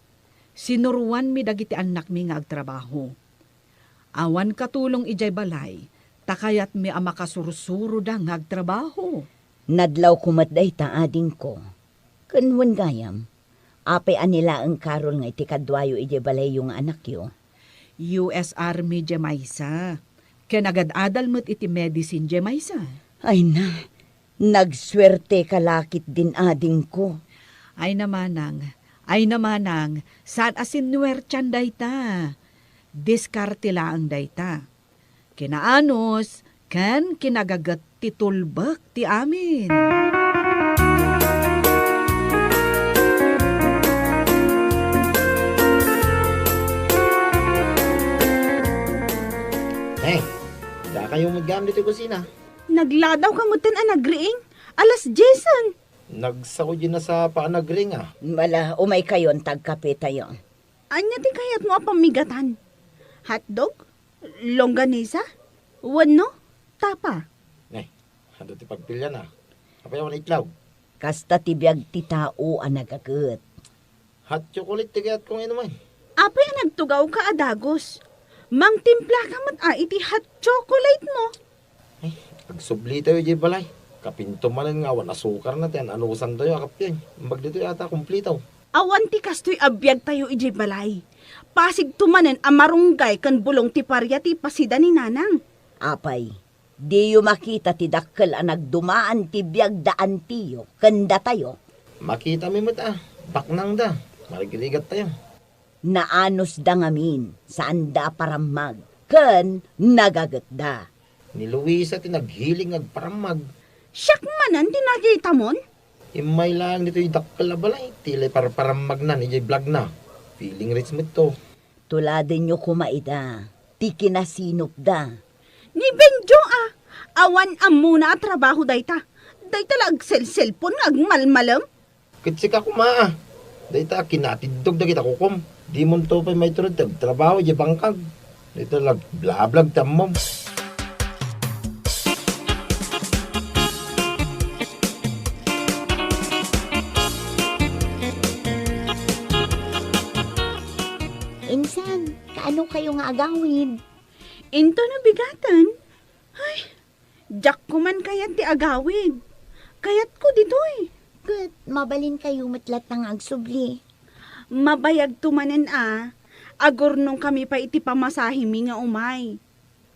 sinuroanmi dagiti annakmi nga agtrabaho. Awan katulong idiay balay, ta kayatmi a makasursuroda nga agtrabaho. Nadlawko met dayta, adingko. Ken wen gayam, apay a ni laeng Carol nga iti kaduayo idiay balayyo nga anakyo? U S Army diay maysa, ken agad-adal met iti medicine diay maysa. Ay na, nagsuerteka la ketdin, adingko. Ay na manang, ay na manang, saan a sinuertian dayta. Diskarte laeng dayta. Kinaanus ken kinagaget ti tulbek ti amin. Hey, dakayo met gayam ditoy kusina. Nagladawka metten a nagriing? Alas diesen. Nagsao diay nasapa a nagriing, a. Mala, umaykayon ta agkapetayo. Ania ti kayatmo a pammigatan? Hotdog? Longganisa? Wenno tapa? Nay, adu ti pagpilian, a. Apay awan itlog? Kasta ti biag ti tao a nagaget. Hot chocolate ti kayatko nga inumay. Apay a nagtugawka a dagus? Mangtimplaka met a iti hot chocolate mo. Ay, agsublitayo idiay balay. Kapinto manen nga awan asukarna ti an-anusantayo a kapiay. Imbag ditoy ata, kumplito. Awan ti kastoy a biagtayo idiay balay. Pasigto manen a marunggay ken bulong ti paria ti ipasida ni Nanang. Apay, diyo makita ti dakkel a nagdumaan ti biag da antiyo ken datayo? Makitami met a, baknangda, marigrigattayo. Naanusda ngamin, saanda a parammag, ken nagagetda. Ni Luisa ti naghiling nga agparammag. Siak manen ti nakitamon? Immay laeng ditoy dakkel a balay, ti la iparparammagnan idiay blogna. Feeling rich metto. Tuladenyo koma ida, ti kinasinopda. Ni Benjo a, awan ammona a trabaho dayta. Dayta la agselselpon nga agmalmalem. Ket sika koma a, dayta a kinatiddog dagiti kukom. Dimonto pay maiturod ti agtrabaho idiay bangkag. Dayta la agblablog ti ammom. Insan, kaano kayo nga agawid? Intono bigaten? Ay, diak ko man kayat ti agawid. Kayatko ditoy. Ket mabalin kayo met latta nga agsubli. Mabayagto manen a, agurnongkami pay iti pamasahemi nga umay.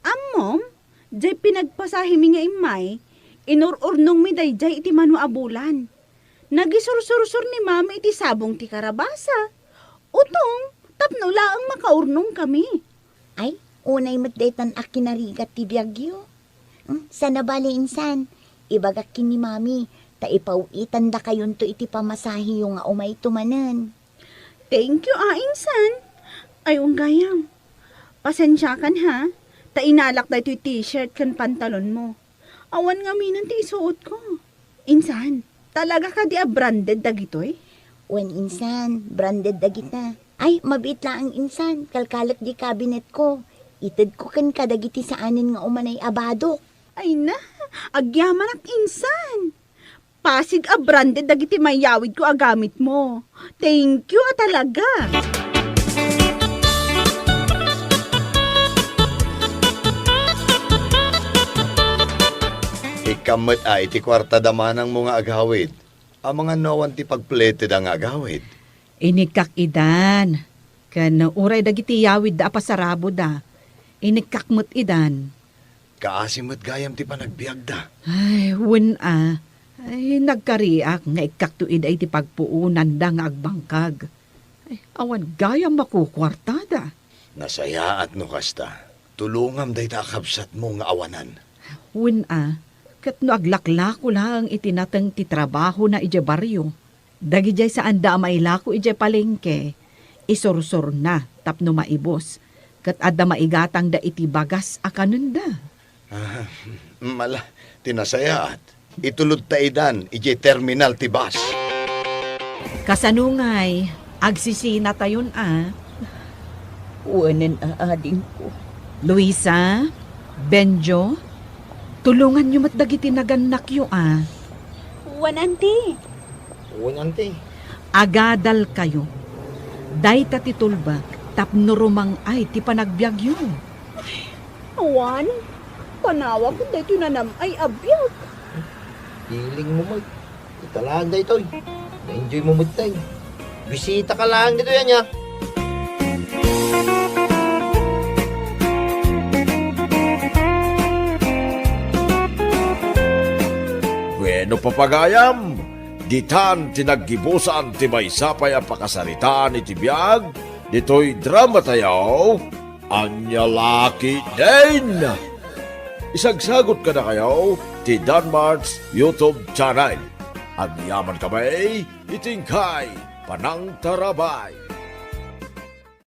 Ammom, diay pinagpasahemi nga immay, inur-urnongmi daydiay iti mano a bulan. Nagisursursor ni Mami iti sabong ti karabasa, utong, tapno laeng makaurnongkami. Ay, unay met daytan a kinarigat ti biagyo. Hmm, sana bale insan, ibagak ken ni Mami, ta ipaw-itandakayonto iti pamasaheyo nga umayto manen. Thank you, a, insan. Ay, wen gayam. Pasensiakan, ha, ta inalak daytoy t-shirt ken pantalon mo. Awan ngaminen ti isuotko. Insan, talaga kadi a branded dagitoy? Wen insan, branded dagita. Ay, mabiit laeng insan, kalkalek di cabinet ko. Itedko ken kadagiti saanen nga umanay a badok. Ay na, agyamanak insan. Pasig a branded dagiti mayawidko a gamitmo. Thank you a talaga. Ikkam met a iti kuarta da manangmo nga agawid, amangan no awan ti pagpleteda nga agawid. Inikkak idan, ken uray dagiti yawidda a pasaraboda, inikkak met idan. Kaasi met gayam ti panagbiagda. Ay, wen a. Ay, nagkariak nga ikkakto ida iti pagpuonanda nga agbangkag. Ay, awan gayam makukuartada. Nasayaat no kasta. Tulongam dayta a kabsatmo nga awanan. Wen a, ket no aglaklako laeng iti nateng ti trabahona idiay barrio, dagidiay saanda a mailako idiay palengke, isursurna tapno maibus, ket adda maigatangda iti bagas a kanenda. Ah, mala, ti nasayaat. Itulodta idan idiay terminal ti bus. Kasano ngay? Agsisinatayon a. Wenen a adingko. Luisa, Benjo, tulonganyo met dagiti nagannakyo a. Wen, Auntie. Wen, Auntie. Agadalkayo. Dayta ti tulbek tapno rumang-ay ti panagbiagyo. Awan, panawak daytoy nanam-ay a biag. Feeling mo met. Ita laeng daytoy. Na-enjoy mo met tay. Bisita ka laeng ditoy, ania? Bueno, papagayam, ditan ti naggibusan ti maysa pay a pakasaritaan iti biag ditoy drama tayo. Ania la ketdin? Isagsagot kadakayo ti Danmart's YouTube channel. Agyaman kami iti inkay panangtarabay.